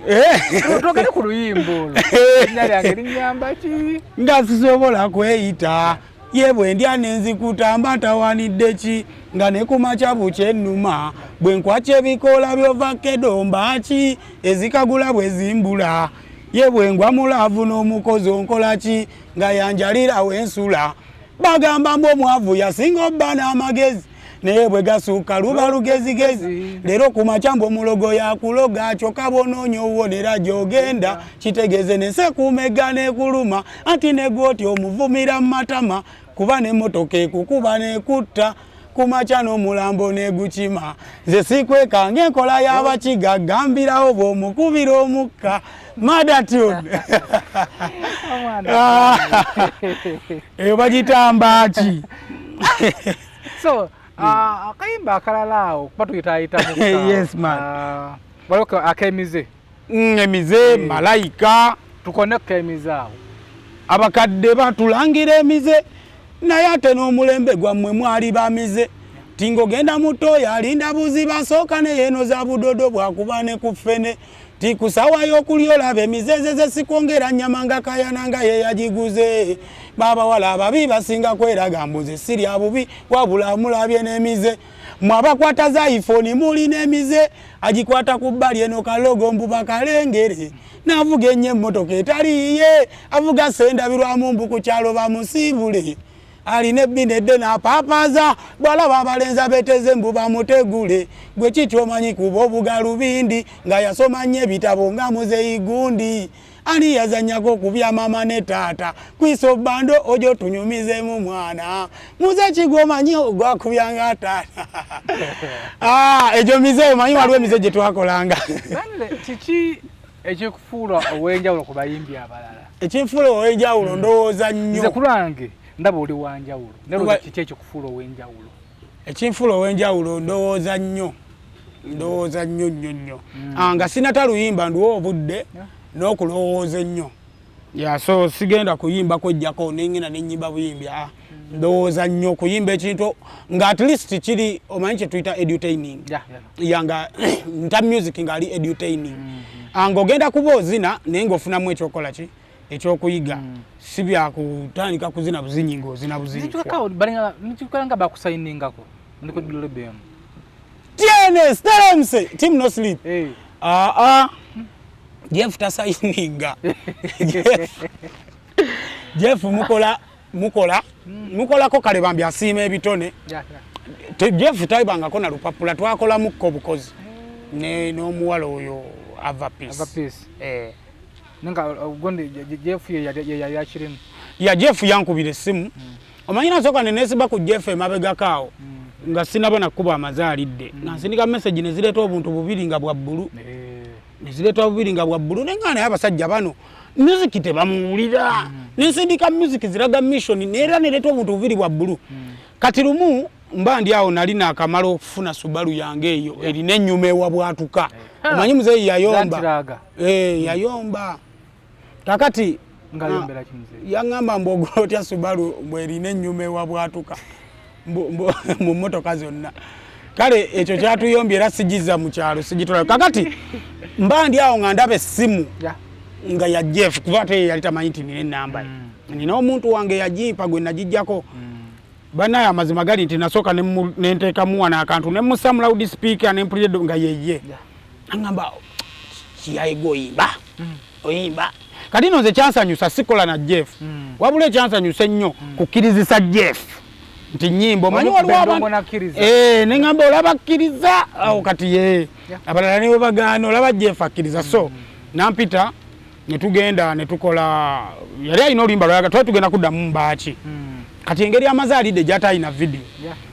Twogere ku luyimba olwo. Erinnya lyange erinnya mbaki nga sisobola kweyita. Ye bwe ndya ne nzikuta mba ntawaanidde ki nga ne ku makya bukyennuma bwe nkwakya ebikoola by'ovakedo mbaki ezikagula bwe zimbula ye bwe ngwa mu laavu n'omukozi onkola ki nga yanjalira wensula bagamba mbu omwavu yasinga obba n'amagezi naye bwe gasuuka luba lugezigezi leero ku makya mbu omulogo yakuloga kyokka bw'onoonya owonera gy'ogenda kitegeeze n'ensekuumega n'ekuluma anti ne gw'oti omuvumira mu matama kuba n'emmotoka ekukuba n'ekutta ku makya n'omulambo n'egukima nze sikweka ng'enkola y'abakiga gambirawo bw'omukubira omukka Madatune. Eyo bagitamba ki? So, akayimba akalala awo kuba tuyitaayita mukka. Yes, man. Waliwo ak'emize. Emize, malayika. Tukone k'emize awo. Abakadde batulangira emize naye ate n'omulembe gwammwe mwali bamize. Tingo genda mutoya alinda buziba asooka ne yeenoza budodo bwakuba ne ku ffene. Ti ku ssaawa y'okulya olaba emizezeze sikwongera nnyama nga kayana nga ye yagiguze. Babawala ababi basinga kweraga mbu nze sirya bubi wabula mulabye n'emize. Mmwe abakwata za iPhone mulina emize agikwata ku bbali eno kalogo mbu bakalengere. N'avuga ennyo emmotoka etali yiye avuga sendabirwamu mbu ku kyalo bamusiibule. Alina ebbina eddene apaapaaza bw'alaba abalenzi abeeteze mbu bamutegule. Gwe ki ky'omanyi kuba obugalubindi nga yasoma nnyo ebitabo nga muzeeyi gundi. Ani yazannyako ku bya maama ne taata kwiso bando ojo tunyumizemu mwana. Muze ki gw'omanyi ogwakubya nga taata. Egyo mize omanyi waliwo emize gye twakolanga. Bande kiki ekikufuula ow'enjawulo ku bayimbi abalala? Ekinfuula ow'enjawulo ndowooza nnyo. Nze ku lwange ndaba oli wa njawulo. Naye olowooza kiki ekikufuula ow'enjawulo? Ekinfuula ow'enjawulo ndowooza nnyo. Ndowooza nnyo nnyo nnyo. Nga sinata luyimba nduwa obudde n'okulowooza ennyo. Ya so sigenda kuyimba kwejjako nengenda nennyimba buyimbi. Ndowooza nnyo okuyimba ekintu nga at least kiri omanyi kye tuyita edutaining. Ya nga nta music ng'ali edutaining. Ng'ogenda kuba ozina naye ng'ofunamu ekyokukola ki? Ekyokuyiga. Si bya kutandika kuzina buzinyi ng'ozina buzinyi. Nzijukako nga bakusayiningako ndi ku LBM. TNS, TMC, Team No Sleep. Jeff tasayininga. Jeff mukolako kale bambi asiima ebitone. Jeff tayibangako na lupapula twakolamuko obukozi n'omuwala oyo Ava Peace. Ava Peace. Nenga ogundi Jeff ye yali akirimu. Ya Jeff yankubira essimu. Omanyi nasooka ne neesiba ku Jeff emabegako awo nga sinaba nakuba amazaalidde. Nga nsindika message ne zireeta obuntu bubiri nga bwa bbulu. Ne zireeta bubiri nga bwa bbulu. Naye nga naye abasajja bano music tebamuwulira. Ne nsindika music ziraga mission neera nereeta obuntu bubiri bwa bbulu. Kati lumu mba ndi awo, nali naakamala okufuna Subaru yange eyo erina ennyuma ewabwatuka. Omanyi muzeeyi yayomba. Zantiraga. Eh, yayomba. Kakati Nga yombera ki muzeeyi? Yaŋŋamba, mbu ogula otya Subaru mbwerina ennyuma ewabwatuka mu mmotoka zonna? Kale ekyo kyatuyombye, era sigiza mu kyalo, sigitwala. Kakati mba ndi awo nga ndaba essimu nga ya Jeff, kuba ate ye yali tamanyi nti nina enamba ye. Nina omuntu wange yagimpa gwe nagijjako. Banaye amazima gali nti nasooka nenteekamu wano akantu, nemussa mu loud speaker, nempulira nga yeye. Aŋŋamba, "Kiyayiga oyimba, oyimba." Kati no nze kyansanyusa sikola na Jeff, wabula ekyansanyusa ennyo kukkirizisa Jeff nti nyimba. Omanyi waliwo Omukuba abantu endongo n'akkiriza. Eh, neŋŋamba, olaba akkiriza awo kati ye abalala ne bwe bagaana, olaba Jeff akkiriza. So nampita ne tugenda ne tukola. Yali alina oluyimba lwayaga, twali tugenda kuddamu mbaaki. Kati engeri amazaalidde gy'atalina video,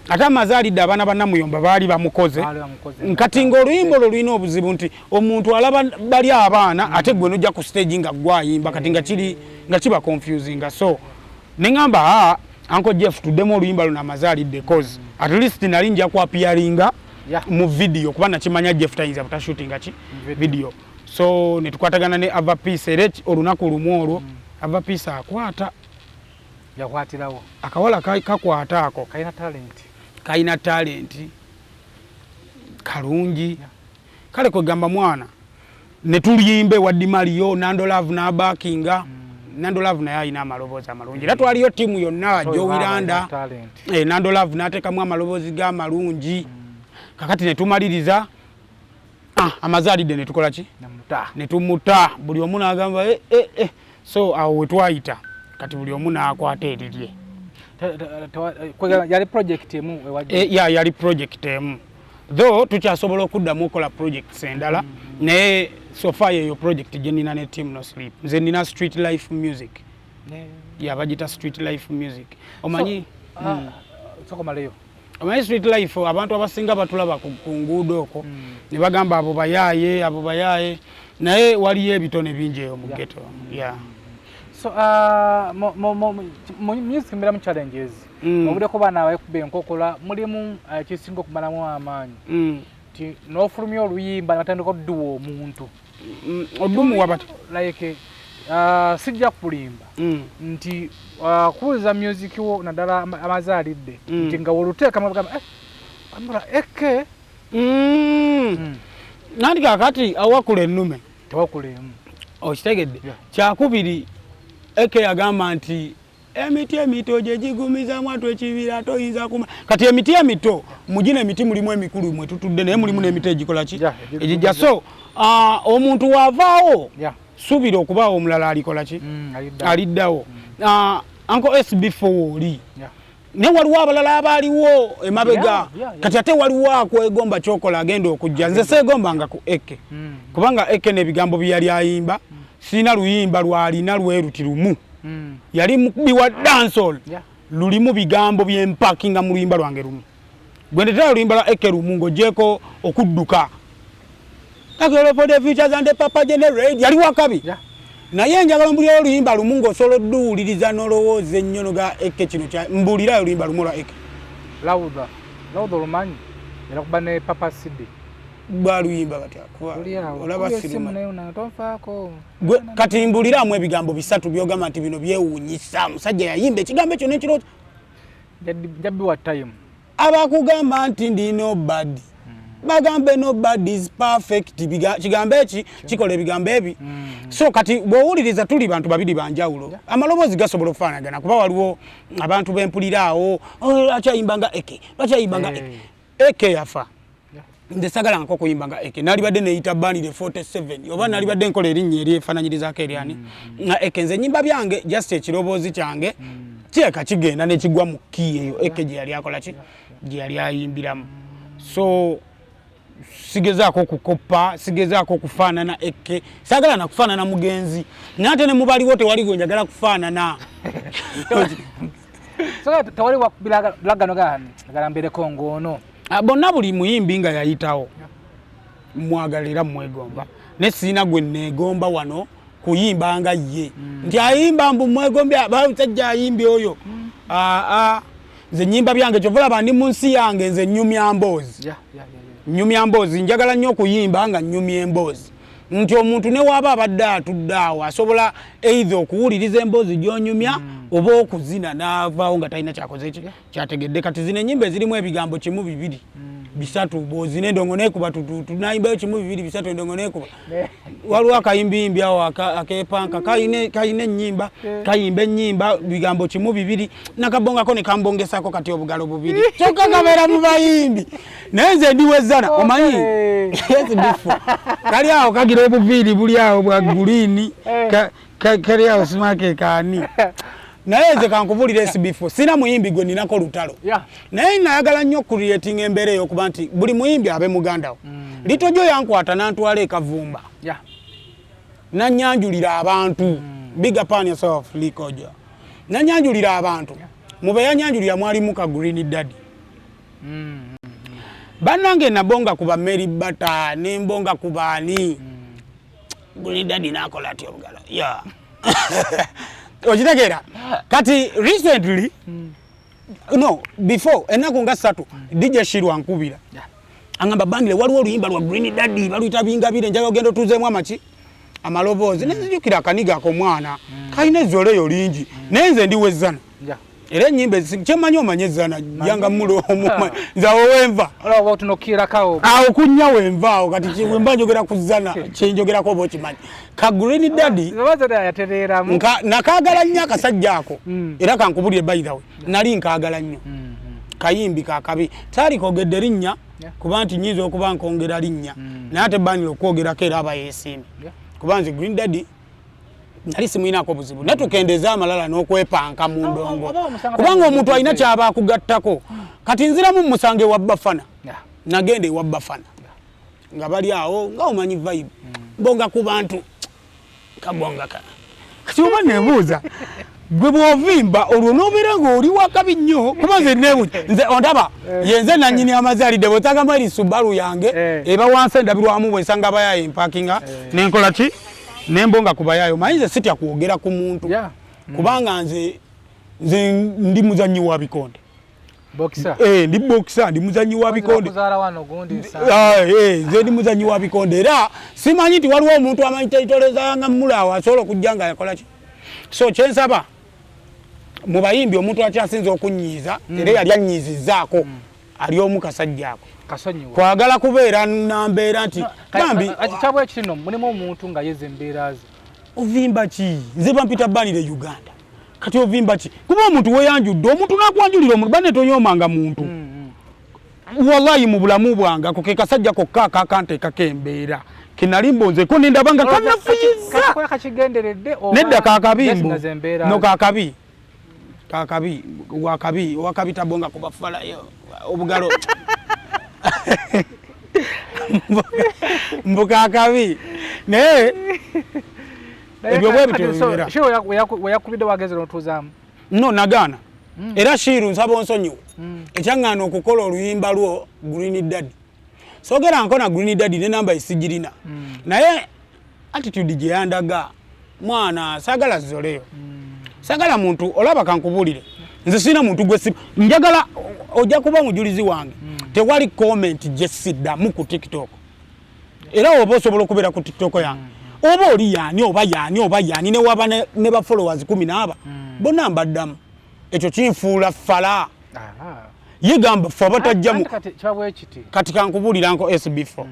ate amazaalidde abaana bannamuyomba baali bamukoze. Baali bamukoze. Kati ng'oluyimba olwo lulina obuzibu nti omuntu alaba bali abaana, ate gwe nojja ku stage nga gwayimba, kati nga kiri nga kiba confusinga. So neŋŋamba, aa, Uncle Jeff, tuddemu oluyimba luno amazaalidde, cause at least nali nja kuappearinga mu video, kuba nakimanya Jeff tayinza butashootinga ki Video. Video. So netukwatagana ne Ava Peace, era olunaku lumu olwo Ava Peace akwata. Yakwatirawo. Akawala kakwata ako. Kalina talent. Kalina talent, kalungi. Kale kwegamba mwana netuluyimba ewa Dimario Nandolove n'abakinga. Nandolove naye alina amaloboozi amalungi, era twaliyo ttiimu yonna, Jowiranda. Talent. Eh, Nandolove n'ateekamu amaloboozi ge amalungi. Kakati netumaliriza, ah, amazaalidde netukola ki? Namuta. Netumuta, buli omu n'agamba, eh, eh, eh. So awo wetwayita, kati buli omu n'akwata erirye. Yali project emu ewa E, ya yali project emu, though tukyasobola okuddamu okukola projects endala, naye so far yeyo project gye nina ne Team No Sleep. Nze nina Street Life Music, yabagita Street Life Music, omanyi. Sokomaleyo. Omanyi street life, abantu abasinga batulaba ku nguudo okwo ne bagamba abo bayaaye, abo bayaaye, naye waliyo ebitone bingi eyo mu ghetto, yeah. So mu music mbeeramu challenges. Obuddeko baana abakuba enkokola, mulimu ekisinga okumalamu amaanyi ti n'ofulumya oluyimba ne batandika odduwa omuntu. Odumuwa bati? Like sijja kulimba nti kuwuliza music wo naddala amazaalidde nti nga woluteeka mugamba, eh, ambula eke. Nanti kakati awakula ennume tewakula emu. Okitegedde? Yeah. Kyakubiri, eke yagamba nti emiti emito gye gigumizamu atu ekibira toyinza kuma. Kati emiti emito, mugino emiti mulimu emikulu mwe tutudde, naye mulimu n'emiti egikola ki? Yeah, egijja. So omuntu waavaawo, suubira okubaawo omulala alikola ki? Aliddawo. Aliddawo. Uncle SB4 oli, naye waliwo abalala abaaliwo emabega. Kati ate waliwo akwegomba kyokola agenda okujja. Nze seegombanga ku eke, kubanga eke n'ebigambo bye yali ayimba, sirina luyimba lwalina lweruti lumu. Yali mukubi wa dancehall, lulimu bigambo byempakinga mu luyimba lwange lumu. Gwe ndetera oluyimba lwa eke lumu ng'ogyeko okudduka Kakelo for the futures and the papa generate, yali wakabi. Naye njagala mbulirayo oluyimba lumu ng'osobola odduwuliriza n'olowooza ennyo noga eke kino kya mbulirayo oluyimba lumu olwa eke. Lauda, Lauda olumanyi, era kuba ne Papa Cidi. Baluyimba batya? Kuba Luli awo. olaba Kubya essimu siruma. naye naye tonfaako. Gwe kati mbuliramu ebigambo bisatu byogamba nti bino byewuunyisa, musajja yayimba ekigambo ekyo n'ekirooto. Njabbiwa time. Abakugamba nti ndi nobody, bagambe nobody is perfect. Kigambo eki kikola ebigambo ebi. So kati bw'owuliriza, tuli bantu babiri banjawulo. Amaloboozi gasobola okufaanagana, kuba waliwo abantu bempuliraawo, "Oh, lwaki ayimba nga eke? Lwaki ayimba nga eke?" Eke yafa. Nze sagala nko okuyimba nga eke. Nalibadde neyita Banire 47 oba nalibadde nkola erinnya eryefaananyirizaako eryani nga eke. Nze nyimba byange, just ekiroboozi kyange kireka kigenda nekigwa mu kii eyo eke gye yali akola ki, gye yali ayimbiramu. So sigezaako okukoppa, sigezaako okufaanana eke, saagala nakufaanana mugenzi, naye ate ne mubaliwo tewali gwe njagala kufaanana. So tewali wakubiragano ga agala mbeereko ng'ono? Ah, bonna, buli muyimbi nga yayitawo mwagala era mwegomba, naye sirina gwe neegomba wano kuyimba nga ye, nti ayimba mbu mwegombye, musajja ayimbye oyo. Aa, Nze nyimba byange, kyova olaba ndi mu nsi yange, nze nnyumya mboozi. Nnyumya mboozi, njagala nnyo okuyimba nga nnyumya emboozi, nti omuntu ne waaba abadde atudde awo asobola either okuwuliriza emboozi gy'onyumya oba okuzina n'avaawo nga talina kyakoze ki kyategedde. Kati zino ennyimba ezirimu ebigambo kimu, bibiri, bisatu, bw'ozina endongo neekuba tututu, nayimbayo kimu, bibiri, bisatu, endongo neekuba. Waliwo akayimbiyimbi awo akepanka kayina ennyimba, kayimba ennyimba bigambo kimu, bibiri, nakabongako ne kambongesako kati obugalo bubiri, kyokka kabeera mu bayimbi. Naye nze ndi wezana, omanyi yes, kali awo kagira obuviiri buli awo bwa green, kali awo simake kaani. Naye nze kankubulira, SB4 sina muyimbi gwe ninako lutalo, naye nayagala nnyo creating embeera ey'okuba nti buli muyimbi abe muganda wo. Litojo yankwata nantwala ekavumba, nanyanjulira abantu. Big up on yourself, Likojo. Nanyanjulira abantu, mube yanyanjulira mwalimu ka Green Daddy. Bannange, nabonga ku ba Mary Bata, nembonga ku baani. Green Daddy nakola atya obugalo ya okitegeera. Kati recently, no, before ennaku nga 3, DJ Shirwa nkubira, angamba, "Bandile, waliwo oluyimba lwa Green Daddy baluyita Bingabire, njagala ogenda otuuzeemu amaki amaloboozi." Nenzijukira akaniga ak'omwana kalina ezzoleyo lingi, naye nze ndi wezzana. Era ennyimba kyemanyi omanye ezzana janga mulo nze awo wenva. Olaba otunokirakawo. Awo kunnya wenva awo. Kati wemba njogera ku zzana, kyenjogerako oba okimanyi ka Green Daddy. Obaza yatereeramu. Nakaagala nnyo akasajja ako. Era kankubulire, by the way, nali nkaagala nnyo kayimbi kakabi, taali kogedde linnya kuba nti nyinza okuba nkongera linnya, naye ate banira okwogerako era aba yeesiimye, kuba nze Green Daddy nali simuyinako buzibu, naye tukendeeza amalala n'okwepanka mu ndongo, oba omusanga kubanga omuntu alina kyaba akugattako. Kati nziramu musange ewa Bafana. Nagenda ewa Bafana nga bali awo nga omanyi vibe, bonga ku bantu kabonga ka kati oba nebuuza gwe bw'ovimba olwo n'obeera ng'oli wakabi nnyo, kuba nze neewunya, nze ondaba yenze nannyini amazaalidde bwetagamu eri Subaru yange eba wansi endabirwamu, bwensanga abayaayo empakinga nenkola ki nembonga ku bayaayo. Manyi nze sitya kwogera ku muntu, kubanga nze ndi muzannyi wa bikonde. Boxer. Eh, ndi boxer, ndi muzannyi wa bikonde. Kuzaala wano gundi nsanga. Ah, eh, nze ndi muzannyi wa bikonde, era simanyi nti waliwo omuntu amanyi territory zanga mulaawo asobola okujja nga yakola ki. So kyensaba mu bayimbi, omuntu akyasinza okunnyiiza era yali annyiizizzaako ali omu, kasajja ako. Kasonyiwa. Kwagala kubeera nambeera nti bambi. Kyabwe kino mulimu omuntu nga yeza embeera ze. Ovimba ki? Nze bampita Banire Uganda, kati ovimba ki? Kuba omuntu weyanjudde, omuntu nakwanjulira omuntu bane, tonyomanga muntu. Wallahi mu bulamu bwange ako ke kasajja kokka akakanteekako embeera kenali mbonzeko nendaba nga kanafuyiza. Kakola kakigenderedde oba Nedda, kakabi mbu. just embeera No, ze? kakabi, kakabi, wakabi, wakabi, tabonga kubafalayo obugalo mbu kakabi, naye Naye ebyo bwe bityo kati so, bibeera. Shiro weyakubidde wagezera otuuzaamu? No, nagaana. Era Shiiru, nsaba onsonyiwe, ekyaŋŋaana okukola oluyimba lwo Green Daddy, sogera nkona Green Daddy ne namba esigirina, naye attitude gye yandaga, mwana saagala zoleyo, saagala muntu. Olaba, kankubuulire, nze sirina muntu gwe si njagala. Ojja kuba mujulizi wange, tewali comment gye siddamu ku TikTok. Era oba osobola okubeera ku TikTok yange, oba oli yaani oba yaani oba yaani, newaba ne ba followers 10 n'aba bonna mbaddamu. Ekyo kinfuula fala. Ye gamba fe abatajja mu Anti kati kiba bwe kiti. Kati kankubuulira nko SB4,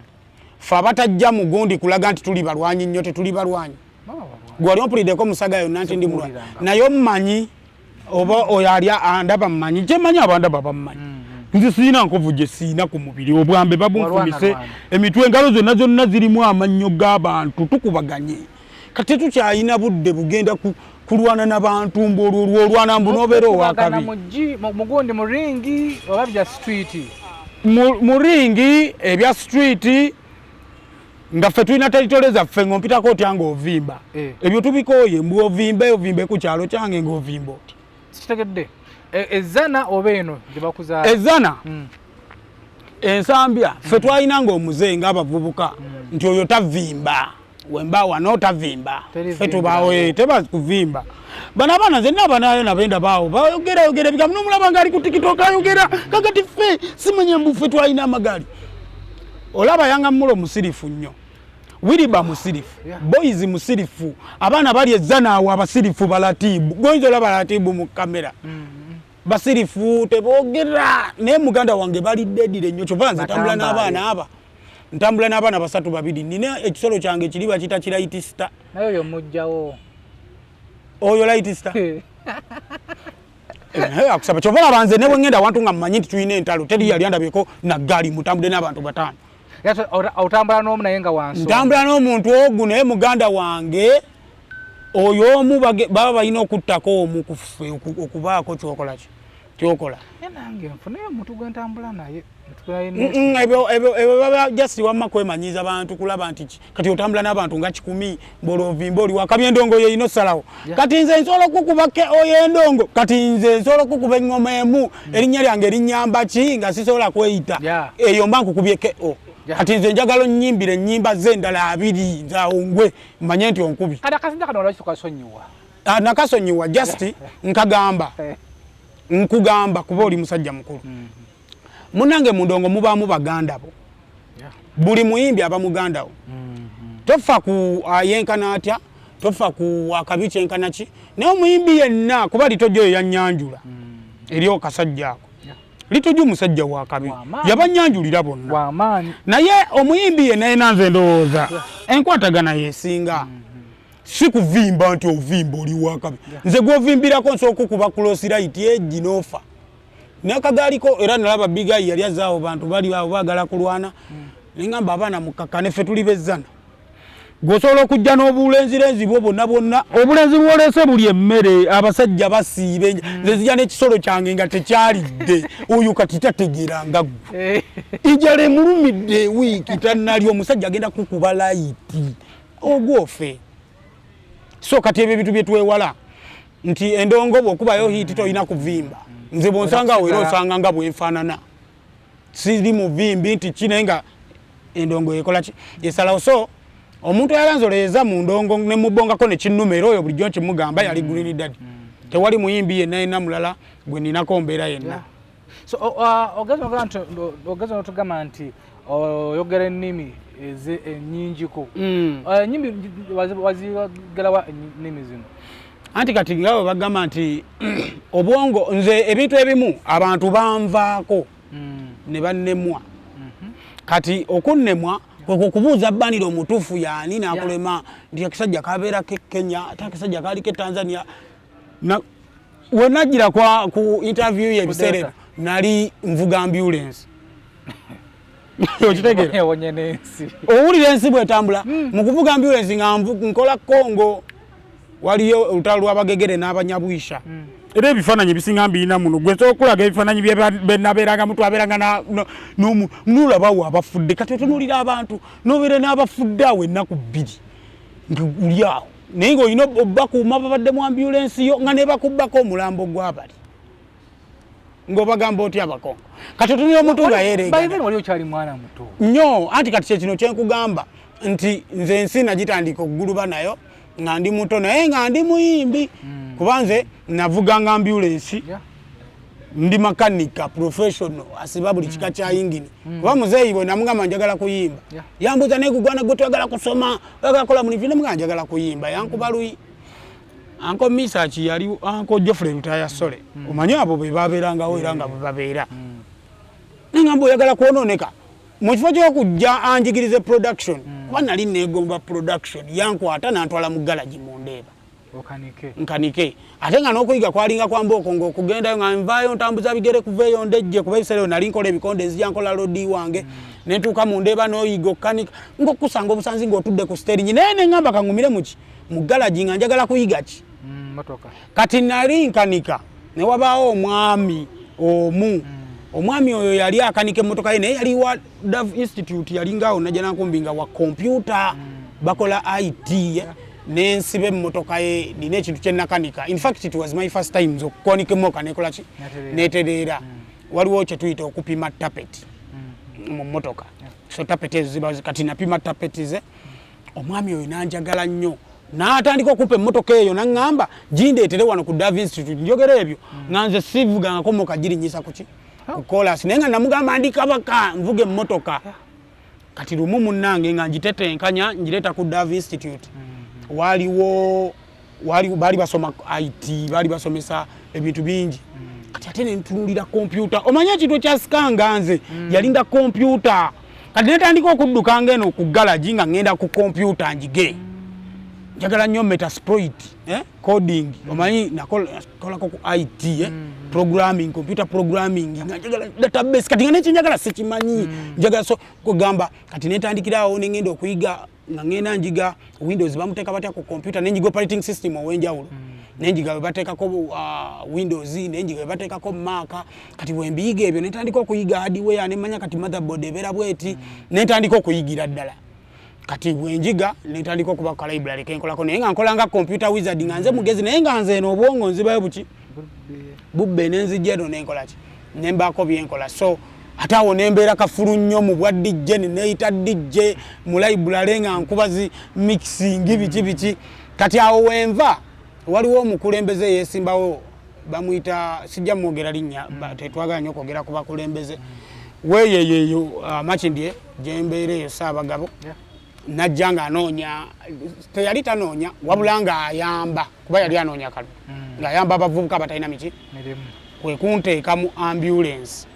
fe abatajja mu gundi kulaga nti tuli balwanyi nnyo, tetuli balwanyi. Baba balwanyi. Gwe wali ompuliddeko musaga yonna nti ndi mulwanyi? Sikuwuliranga. Naye omumanyi oba oyo ali andaba mmanyi, kyemanyi abandaba bammanyi. Nze siina nkovu gye siina ku mubiri, obwambe babunfumise. Walwana, lwana. Emitwe, engalo zonna zonna zirimu amannyo g'abantu. Tukubaganye kati tetukyalina budde bugenda kulwana n'abantu mbu olwo olwolwana mbu n'obeera Okubagana owakabi. mu gi- mu gundi mu ring oba bya street? Mu ring, ebya street nga ffe tulina territory zaffe, ng'ompitako otya ng'ovimba? Ebyo tubikooye, mbu ovimbe ovimbe ku kyalo kyange ng'ovimba oti. Sikitegedde. Ezana oba eno gye bakuzaala? Ezana ensambya ffe twalina ng'omuzeeyi ng'abavubuka nti oyo tavimba. Wemba wano tavimba. Teri Ffe vimba. tubaawo teba kuvimba. Bano abaana nze nina abanayo nabenda baawo bayogera yogera ebigambo nomulaba nga ali ku TikTok ayogera kakati ffe simanya mbu ffe twalina amagaali. Olaba Yanga Mulo musirifu nnyo, Wiriba musirifu, Boys musirifu, abaana bali ezzanaawo abasirifu balatiibu goyinza olaba latiibu mu kamera basirifu teboogera, naye muganda wange bali dedire nnyo. Kyova nze ntambula n'abaana aba, ntambula n'abaana basatu babiri, nina ekisolo kyange kiri bakiyita kiraitisita. Naye oyo mujjawo. Oyo laitisita naye akusaba. Kyova olaba nze ne bwe ngenda awantu nga mmanyi nti tulina entalo, teri yali andabyeko na ggaali mutambudde n'abantu bataano. Otambula n'omu naye nga wansi. Ntambula n'omuntu ogu, naye muganda wange oyo omu baba balina okuttako omu ku ffe okubaako kyokola ki kyokola. Naye nange nfuneyo omuntu gwe ntambula naye. Ebyo baba just wamma kwemanyiiza bantu kulaba nti kati otambula n'abantu nga 100 ng'olwovimba oli wakabi endongo yo erina osalawo. Kati nze nsobola okukuba ke oyo endongo, kati nze nsobola okukuba eŋŋoma emu erinnya lyange erinnyamba ki nga sisobola kweyita eyo mba nkukubye ko. Kati nze njagala onnyimbire ennyimba ze endala abiri nze awo ngwe manye nti onkubi. Kati akasinza kano lwaki tukasonyiwa? Ah, nakasonyiwa just nkagamba nkugamba kuba oli musajja mukulu munange. Mu ndongo mubaamu baganda bo, buli muyimbi aba muganda wo. Tofa ku ayenkana atya, tofa ku akabi kyenkana ki, naye omuyimbi yenna kuba litojjo oyo yanyanjula eri okasajja ako. Litojjo omusajja wakabi. W'amaanyi. Yabanyanjulira bonna. W'amaanyi. Naye omuyimbi yenna yenna, nze ndowooza enkwatagana yesinga, si kuvimba nti ovimba oli wakabi. Nze gwovimbirako nsobola okukuba cross right egi n'ofa nakagaaliko. Era nalaba Big Eye yali azaawo bantu bali awo baagala kulwana, neŋŋamba abaana mukakkane, ffe tuli bezzana. Gweosobola okujja n'obulenzirenzi bwo bwonna bwonna, obulenzi bwolese buli emmere, abasajja basiibe. Nze nzija n'ekisolo kyange nga tekyalidde, oyo kati tategeera nga ggwe. Enjala emulumidde wiiki tannalya, omusajja agenda kukuba right ogwofe. So kati ebyo ebintu byetwewala nti endongo bw'okubayo hit tolina kuvimba. Nze bwonsanga awo era osanga nga bwenfaanana, siri muvimbi nti ki, naye nga endongo ekola ki esalawo. So omuntu ayalanzoleeza mu ndongo ne mubongako ne kinnuma, era oyo bulijjo nkimugamba, yali Green Daddy. Tewali muyimbi yenna yenna mulala gwe ninako mbeera yenna. So ogeza notugamba nti oyogera ennimi ennyingiko. Ennyimi wazigerawa ennimi zino? Anti kati nga bwe bagamba nti obwongo, nze ebintu ebimu abantu banvaako ne bannemwa. Kati okunnemwa kwekwo kubuuza Banira omutuufu yaani, nakulema nti akasajja kabeerako e Kenya, ate akasajja kaaliko e Tanzania. Wenajjira ku interview ye ebiseera ebyo nali nvuga ambulance, okitegeera? Ewonye n'ensi. Owulira ensi bwetambula mu kuvuga ambulance nga nkola Congo, waliyo olutalo lw'abagegere n'abanyabwisha. Era ebifaananyi ebisinga mbirina muno. Gwe nsobola okulaga ebifaananyi byenabeerangamu, twabeeranga nolabawo abafudde. Kati otunuulira abantu nobeera n'abafudde awo ennaku 2 nti uli awo, naye ng'olina obbakuuma babadde mu ambulensi yo nga nebakubbako omulambo gw'abali ng'obagamba otya Abakongo. Kati otunula omuntu nga yeereegana. By then wali okyali mwana muto. Nnyo. Anti kati kyekino kyenkugamba nti nze ensi nagitandika okuguluba nayo nga ndi muto, naye nga ndi muyimbi, kuba nze navuganga ambulensi, ndi makanika professional asiba buli kika kya yingini. Kuba muzeeyi bwe namugamba njagala kuyimba, yambuuza, naye gugwana gwe twagala kusoma, oyagala kukola mulimu? Nemugamba njagala kuyimba. Yankuba luyi Uncle Misaki, yali Uncle Geoffrey Lutaya Sole. Omanyi abo be babeerangawo era nga bwe babeera. Nengamba oyagala kwonooneka mu kifo ky'okujja anjigirize production, kuba nali neegomba production. Yankwata nantwala mu galagi mundeeba. Okanike. Nkanike, ate nga n'okuyiga kwalinga kwa mbooko, ng'okugendayo nga nvaayo ntambuza bigere kuva eyo ndejje, kuba ebiseera ebyo nali nkola ebikonde, nzija nkola lodi wange nentuuka mu ndeeba n'oyiga okukanika ng'okusanga obusanzi ng'otudde ku steering. Naye neŋŋamba kaŋŋumire muki mu galagi nga njagala kuyiga ki? Motoka. Kati nali nkanika ne wabaawo omwami omu. Omwami oyo yali akanika emmotoka ye, naye yali wa Dove Institute, yalingaawo Najjanankumbi nga wa kompyuta, bakola IT. Nensiba emmotoka ye, nina ekintu kyenakanika. In fact, it was my first time nze okukanika emmotoka nekola ki? Netereera. Netereera. Waliwo kyetuyita okupima tappet mu mmotoka. So tappet ezo ziba kati napima tappet ze. Omwami oyo nanjagala nnyo, n'atandika okumpa emmotoka eyo, naŋŋamba gindeetere wano ku Dove Institute. Njogera ebyo nga nze sivugangako mmotoka girinyisa kuki ku kolas, naye nga namugamba ndi kabaka, nvuga emmotoka. Kati lumu munnange nga ngitetenkanya ngireeta ku Dove Institute, waaliwo baali basoma IT, baali basomesa ebintu bingi. Kati ate nentunulira kompyuta, omanye ekintu ekyasikanga nze yalinda kompyuta. Kati netandika okudduka ngeno ku galagi nga ngenda ku kompyuta njige, njagala nnyo Metasploit, coding. Omanyi nakolako ku IT, programming, computer programming, nga njagala database. Kati nga nekyenjagala sikimanyi, njagala so kugamba. Kati netandikirawo nengenda okuyiga, nga ngenda njiga Windows bamuteeka batya ku computer, nenjiga operating system ow'enjawulo, nenjiga bwe bateekako Windows, nenjiga bwe bateekako Mac. Kati bwe mbiyiga ebyo, netandika okuyiga hardware, nemanya kati motherboard ebeera bweti, netandika okuyigira ddala. Kati bwenjiga netandika okuba ku library kenkolako, naye nga nkola nga computer wizard, nga nze mugezi, naye nga nze eno obwongo nzibayo buki bubbe, nenzijja eno nenkola ki, nembaako byenkola. So ate awo nembeera kafulu nnyo mu bwa DJ, neneeyita DJ mu library nga nkuba zi mixing biki biki. Kati awo wenva waliwo omukulembeze yeesimbawo, bamuyita, sijja mwogera linnya, tetwagala nnyo kwogera ku bakulembeze. Weeyeyeeyo Makindye gyembeera eyo Saabagabo, najja ng'anoonya, teyali tanoonya wabula ng'ayamba, kuba yali anoonya kalulu, ng'ayamba abavubuka abatalina miki. Mirimu. Kwe kunteeka mu ambulance.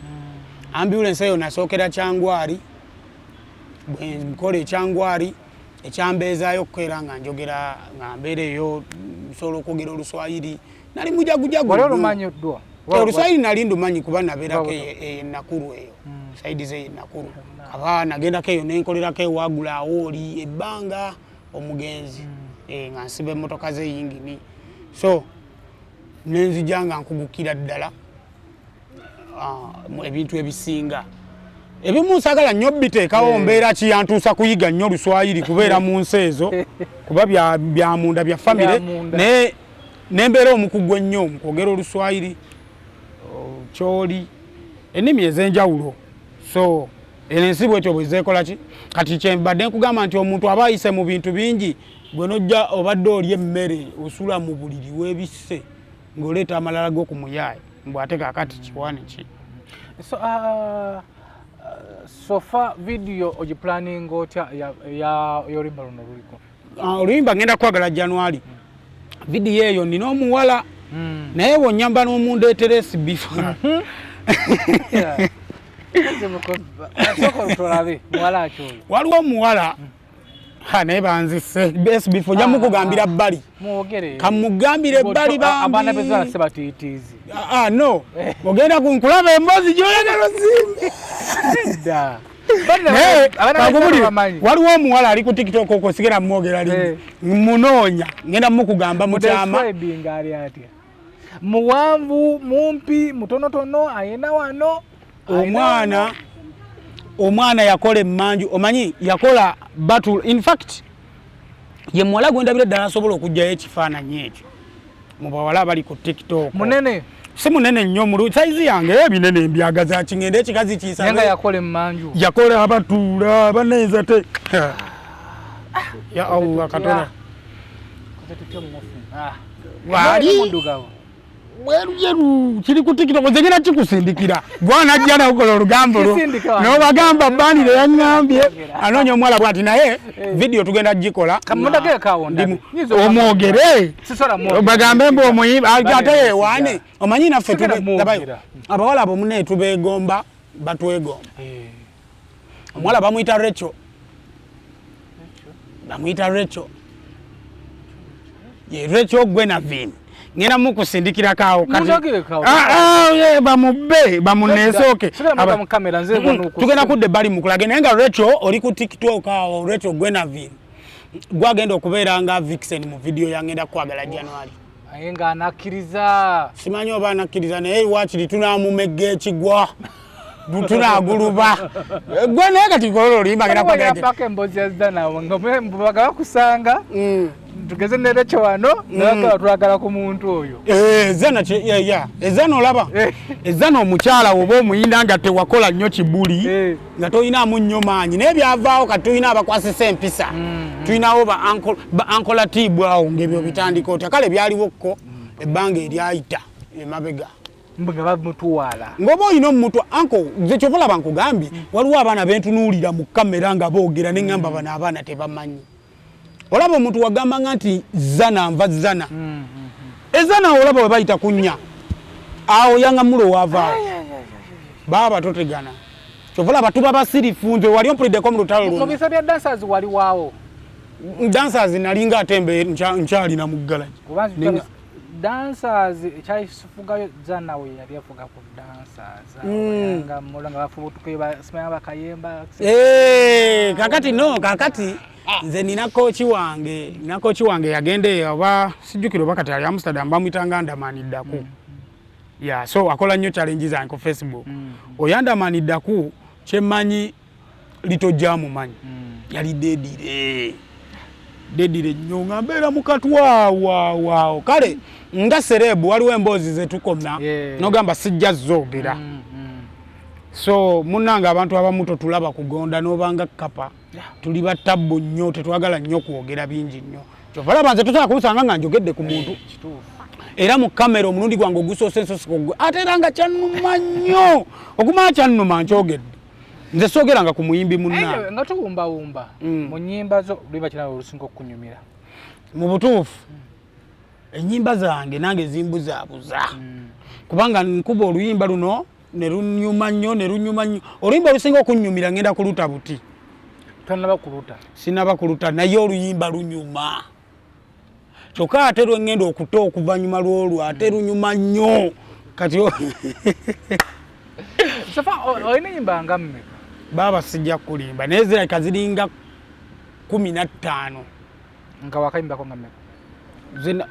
Ambulance eyo nasookera Kyangwali. Bwe nkola ekyangwali, ekyambeezaayo okukeera nga njogera, nga mbeera eyo nsobola okwogera Oluswayiri, nali mujagujagu. Wali olumanyi ddwa? Oluswayiri nali ndumanyi kuba nabeerako eyo Nakuru, eyo side zeyo Nakuru. Kaba nagendako eyo nenkolerako ewagula awooli ebbanga omugenzi, nga nsiba emmotoka z'eyingini. So nenzija nga nkugukira ddala mu ebintu ebisinga ebimu nsagala nnyo biteekawo. Mbeera kiyantuusa kuyiga nnyo Oluswayiri kubeera mu nsi ezo, kuba bya munda bya famire. Bya munda. Naye nembeera omukugu ennyo mu kwogera Oluswayiri, kyoli, ennimi ez'enjawulo. So eno ensi bwetyo bwezeekola ki. Kati kyembadde nkugamba nti omuntu aba ayise mu bintu bingi, gwe nojja obadde olya emmere, osula mu buliri weebisse, ng'oleeta amalala g'oku muyaayi, mbw ate kaakati kiwani ki. So so far video ogiplaninga otya y'oluyimba luno luliko? Ah, oluyimba ngenda kwagala January, vidiyo eyo nina omuwala, naye wonyamba n'omundeetera esibifa. Sooka tulabe muwala ki oyo. Waliwo omuwala, ha, naye banzise esibifo, nja mukugambira bbali. Mwogere. Kamugambire ebbali. Abaana bezaala bambi se batiitiizi. Ah, no, ogenda kunkulaba emboozi gy'oyagala osimbe. Dda. Naye Abaana kakubulire, bamanyi. Waliwo omuwala ali ku TikTok okwo, sigera mwogera linnya. Munoonya, ngenda mukugamba mukyama. Describing, ali atya? Muwanvu, mumpi, mutonotono, ayina wano, ayina Omwana wano? Omwana yakola emmanju, omanyi yakola battle. In fact ye muwala gwendabira ddala asobola okugjayo ekifaananyi ekyo mu bawala abali ku TikTok. Munene? Si munene nnyo, mu size yange ebinene mbyagaza kingende ekikazi Naye nga kiisabe. Yakola emmanju. Yakola abatuula banayinza te, ya Allah Katonda. Koze tutya omufu? Ah. Wali Muddugavu. Bweruyeru kiri ku TikTok, nze ngenda kikusindikira gwanajja nakukola olugambo lwo. Kisindika wano. Nobagamba banire yaŋŋambye anoonya omuwala bwati, naye vidiyo tugenda gikola. Kamundageko awo ndabe. Nyinza Omwogere. Sisobola mwogera. Bagambe mbu omuyimba ate Bane yewaane, omanyi naffe Sigala labayo, mwogera. Abawala abo munaye tubeegomba, batwegomba. Omuwala bamuyita Recho, bamuyita Recho, ye Recho Gwenavin, ngenda mukusindikirako awo kati. Mundagireko awo. Ah, ah, ye, bamubbe bamuneesooke. Sigala muga mu kamera, nze wano Tugenda kudda ebbali mukulage, naye nga Recho oli ku TikTok awo, Recho Gwenavin gwagenda okubeera nga vixen mu vidiyo yangenda kwagala January. Naye nga anakkiriza? Simanyi oba anakkiriza, naye wakiri tunamumegga ekigwa, tunaguluba gwe, naye kati kola oluyimba ngenda kwagala Yapaka emboozi ya Zanawo nga baga bakusanga. Tugeze ne Rachel wano nabagala twagala ku muntu oyo. Eh, Zana ya ezana olaba ezana omukyala oba omuyinda nga tewakola nnyo kibuli nga tolinaamu nnyo maanyi, naye byavaawo. Kati tulina abakwasisa empisa, tulinawo ba uncle Tibu awo ngaebyo bitandika otya. Kale byaliwo kko ebbanga eryayita emabega. Mbu nga bamutuwala. Ng'oba olina omutwa anko nze kyova olaba nkugambye, waliwo abaana bentunuulira mu kamera nga boogera ne ŋŋamba, bano abaana tebamanyi. Olaba omuntu wagambanga nti zana nva zana ezana, olaba we bayita kunya awo yangamulo waavaawo baaba totegana. Kyova olaba tuba basirifu. Nze wali ompuliddeko mu lutalo mu luno? Bisa bya dancers wali waawo? Dancers nalinga ate nkyalina mu galaji. Kuba dancers ekyalifugayo Zana we yali afuga ku dancers nga mulo nga bafubutukayo basimanya bakayemba. Eh, kakati no, kakati nze nina coach wange, nina coach wange yagenda eyo oba sijjukira oba kati ali Amsterdam, bamuyitanga Andamani Ddaku. Ya, so akola nnyo challenge zange ku Facebook. Oyo Andamani Ddaku kyemmanyi litojja mumanyi, yali deadly deadly nnyo nga mbeera mu katwawawaawo. Kale nga celeb waliwo emboozi zetukoma nogamba sijja zoogera. So munnange, abantu abamu totulaba kugonda n'obanga kapa tuli batabbu nnyo, tetwagala nnyo kwogera bingi nnyo. Kyova olaba nze tosobola kunsanga nga njogedde ku muntu. Era mu kamera omulundi gwange ogusoose ensosiko gwe, ate era nga kyannuma nnyo okumala kyannuma nkyogedde. Nze soogeranga ku muyimbi munnange. Anyway, nga tuwumbawumba mu nnyimba zo, luyimba kinawe olusinga okukunyumira? Mu butuufu ennyimba zange nange zimbuzaabuza, kubanga nkuba oluyimba luno ne lunyuma nnyo, ne lunyuma nnyo. Oluyimba olusinga okunyumira ngenda kuluta buti. Tonaba kuluta? Sinaba kuluta, naye oluyimba lunyuma. Kyokka ate lwengenda okuta okuvannyuma lwolwo ate lunyuma nnyo kati So far olina enyimba nga mmeka? Baaba sijja kulimba, naye zirabika ziringa 15. Nga wakayimbako nga mmeka?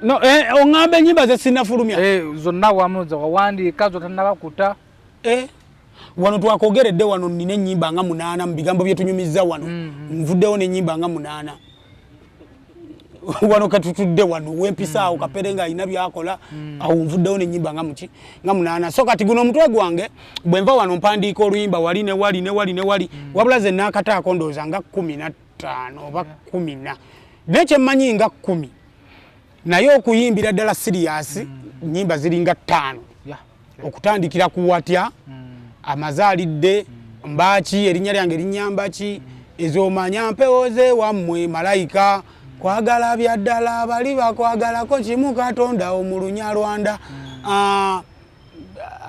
No, eh, oŋŋamba ennyimba ze sinnafulumya? Eh, zonna wamu zewawandiika zotanaba kuta. Eh, wano twakogeredde wano nina ennyimba nga 8 mu bigambo bye tunyumizza wano. Nvuddewo n'ennyimba nga 8 wano katutudde wano wempisa awo kapere nga alina byakola awo, nvuddewo n'ennyimba nga muki nga 8. So kati guno omutwe gwange bwe nva wano mpandiika oluyimba wali ne wali ne wali ne wali, wabula ze naakataako ndowooza nga 15 oba 10, naye kyemmanyi nga 10. Naye okuyimbira ddala serious nyimba ziringa ttaano, okutandikira ku watya, amazaalidde, mbaaki, erinnya lyange linnyambaki, ezomanya mpewo ze wammwe, malayika, kwagala bya ddala, bali bakwagalako kimu katonda mu Lunyarwanda, ah,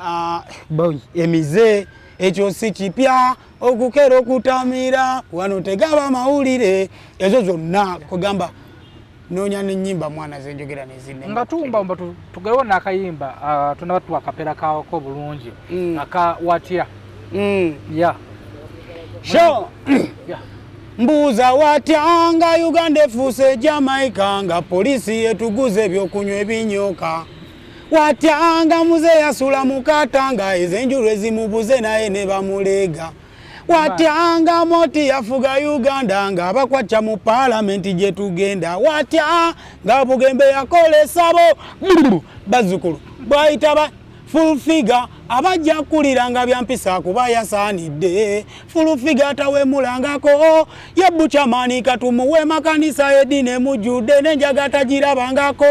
ah, boy, emize ekyo si kipya, okukera okutamira wano tegaba mawulire, ezo zonna kugamba noonya n'ennyimba mwana zenjogera nezinne. Nga tuwumbawumba tugerewo n'akayimba, ah, tunaba tuwa akapera kaako bulungi aka watya ya. Sure. Mbuuza watya nga Uganda efuuse Jamaica, nga poliisi etuguza ebyokunywa ebinyoka? Watya nga muze yasula mukata, nga ezenjulu ezimubuze naye ne bamuleega? Watya nga Moti yafuga Uganda, nga abakwacca mu paalamenti gye tugenda? Watya nga Bugembe yakola esabo bazzukulu bwayitaba Full Figure abajja kulira nga byampisa kuba yasaanidde? Full Figure tawemulangako ye bukyamani, katumuwe makanisa eddiini emujjudde n'enjaga tagirabangako.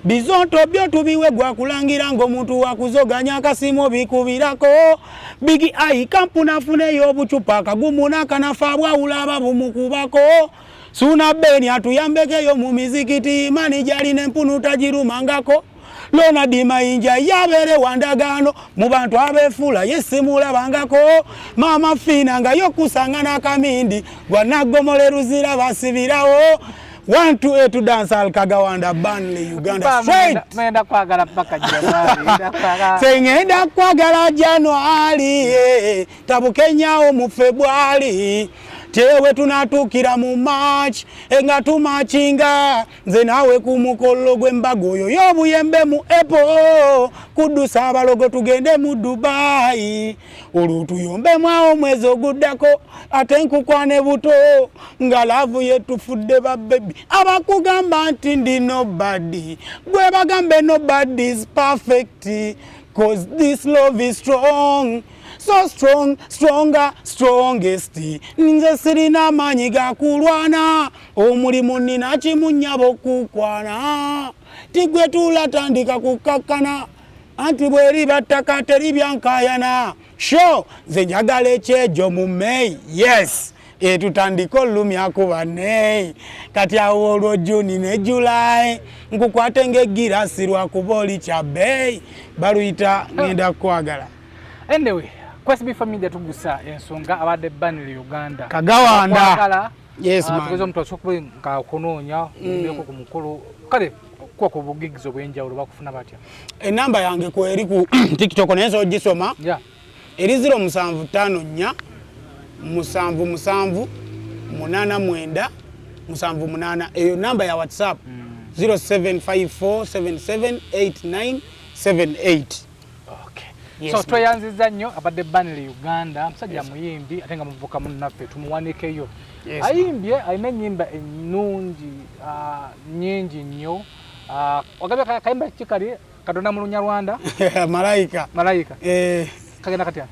Bizonto byo tubiwe gwakulangira ng'omuntu wakuzoganya akasimu bikubirako. Big Eye kampuni afuneyo obucupa akagumu n'akanafa bwawula ababumukubako. Suna Beni atuyambekeyo mu mizikiti, mani gyalina empunu tagirumangako. Ronald Mayinja yabeere wandagaano mu bantu abeefuula ye simulabangako. Maama Fiina nga yokusanga n'akamindi gwa naggomole luzira basibirawo. One two eight to dance Alkagawanda Burnley Uganda straight. Ngenda kwagala paka January. Ngenda kwagala. Sengenda kwagala January, tabukenyawo mu February. Tewe tunatuukira mu March nga tumakinga nze naawe ku mukolo gw'embaga oyo y'obuyembe mu Apple kuddusa abalogo tugende mu Dubai olwo tuyombemu awo omwezi oguddako ate nkukwane buto nga laavu yetufudde ba baby abakugamba nti ndi nobody gwe bagambe nobody is perfect cause this love is strong so strong stronger strongest nze sirina amaanyi gakulwana omulimu nina kimu nnyabo okukwana tigwe tuula tandika kukakkana anti bweriba ttaka teribyankayana sho nze njagala ekyejo mu May yes etutandike olumyaku banne kati awo olwo Juni ne July nkukwate ng'egirasi lwakuba oli kya bbeeyi baluyita ngenda kukwagala. Anyway, Kwesibi Family tugusa ensonga abadde Banile Uganda Kagawanda. Yes, man. Tugeze omuntu asobola okuba nga akunoonya obeeko ku mukolo kale kuba ku bugigs obw'enjawulo bakufuna batya? Enamba yange kweri ku TikTok naye nsobola ogisoma eri 0754 77 89 78 eyo namba ya WhatsApp 0754778978. Okay. Yes, so ma'am. tweyanziza nnyo abadde Banile Uganda musajja muyimbi ate nga muvuka munnaffe tumuwanikeyo. Yes, ayimbye alina ennyimba ennungi nnyingi nnyo. Wagambye kayimba ki kali Katonda mu Lunyarwanda? Malayika. Malayika. Kagenda katya?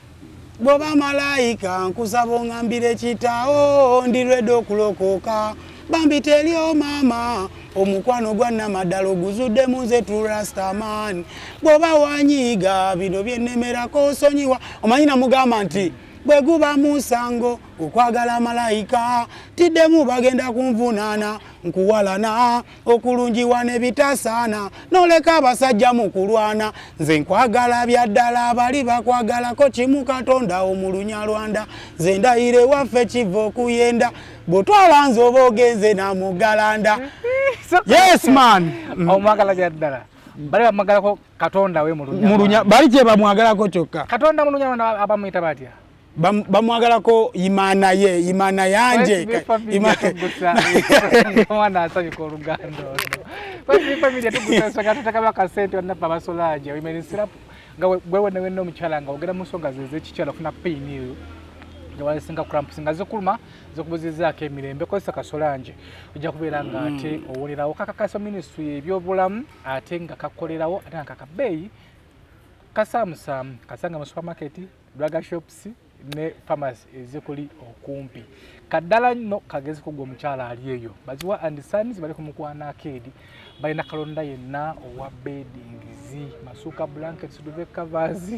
Bw'oba malayika nkusaba ongambire kitaawo ndi ready okulokoka bambi teryo maama omukwano gwa namaddala oguzuddemu nze turastaman bw'oba wanyiiga bino byennemerako osonyiwa omanyi namugamba nti bwe guba musango okwagala malayika tiddemu bagenda kunvunaana nkuwalana okulungiwa nebitasaana noleka abasajja mu kulwana nze nkwagala bya ddala abali bakwagalako kimu Katonda mu Lunyarwanda nze ndayire waffe kiva okuyenda bw'otwala nze oba ogenze namugalanda. Yes man. Omwagala bya ddala bali bamwagalako Katonda we mu Lunyarwanda bali kye bamwagalako kyokka Katonda mu Lunyarwanda abamuyita batya? Bamwagalako imana ye imana yanje omwana asabika oluganda ono family tugusa ensonga tutekaba akasente bannaffe abasolaaje women syrup nga gwe wenna wenna omukyala nga ogenda mu nsonga ze ez'ekikyala ofuna pain eyo nga walisinga cramps nga zikuluma zikubuzizaako emirembe kozesa kasolanje ojja kubeera nga ate owulirawo kakakasa ministry y'ebyobulamu ate nga kakolerawo ate nga kakabeeyi kasaamusaamu kasanga mu supermarket drug shops ne pharmacy ezikuli okumpi kaddala nno kagezi kugwa omukyala ali eyo Baziwa and Sons bali ku Mukwana Arcade balina kalonda yenna owa beddings masuka blankets duvet covers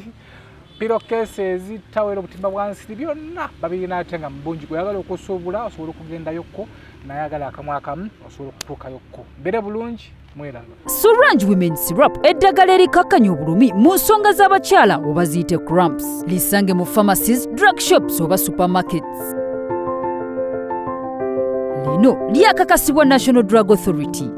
pillow cases tawero obutimba bwa nsiri byonna babirina ate nga mu bungi gweyagala okusuubula osobola okugendayokko nayagala akamu akamu osobola okutuukayokko mbeere bulungi mweraba. Sorange Women Syrup eddagala erikakkanya obulumi mu nsonga z'abakyala oba ziyite cramps lisange mu pharmacies, drug shops oba supermarkets. Lino lyakakasibwa National Drug Authority.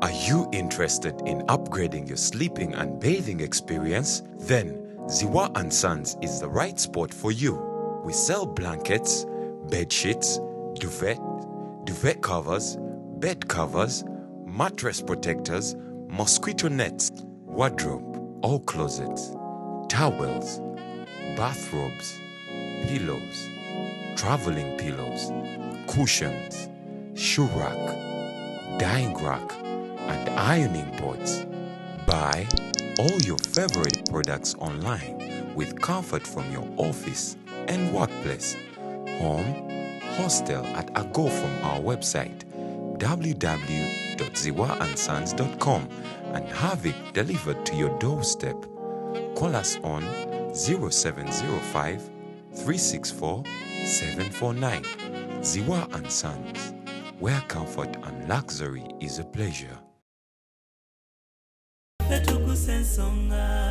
Are you interested in upgrading your sleeping and bathing experience? Then Ziwa and Sons is the right spot for you. We sell blankets, bed sheets, duvet, duvet covers, bed covers, mattress protectors, mosquito nets, wardrobe or closets, towels, bathrobes, pillows, traveling pillows, cushions, shoe rack, dyeing rack, and ironing boards. Buy all your favorite products online with comfort from your office and workplace, home, hostel at a go from our website www.ziwaandsons.com and have it delivered to your doorstep. Call us on 0705 364 749. Ziwa and Sons, where comfort and luxury is a pleasure. Tugusa ensonga.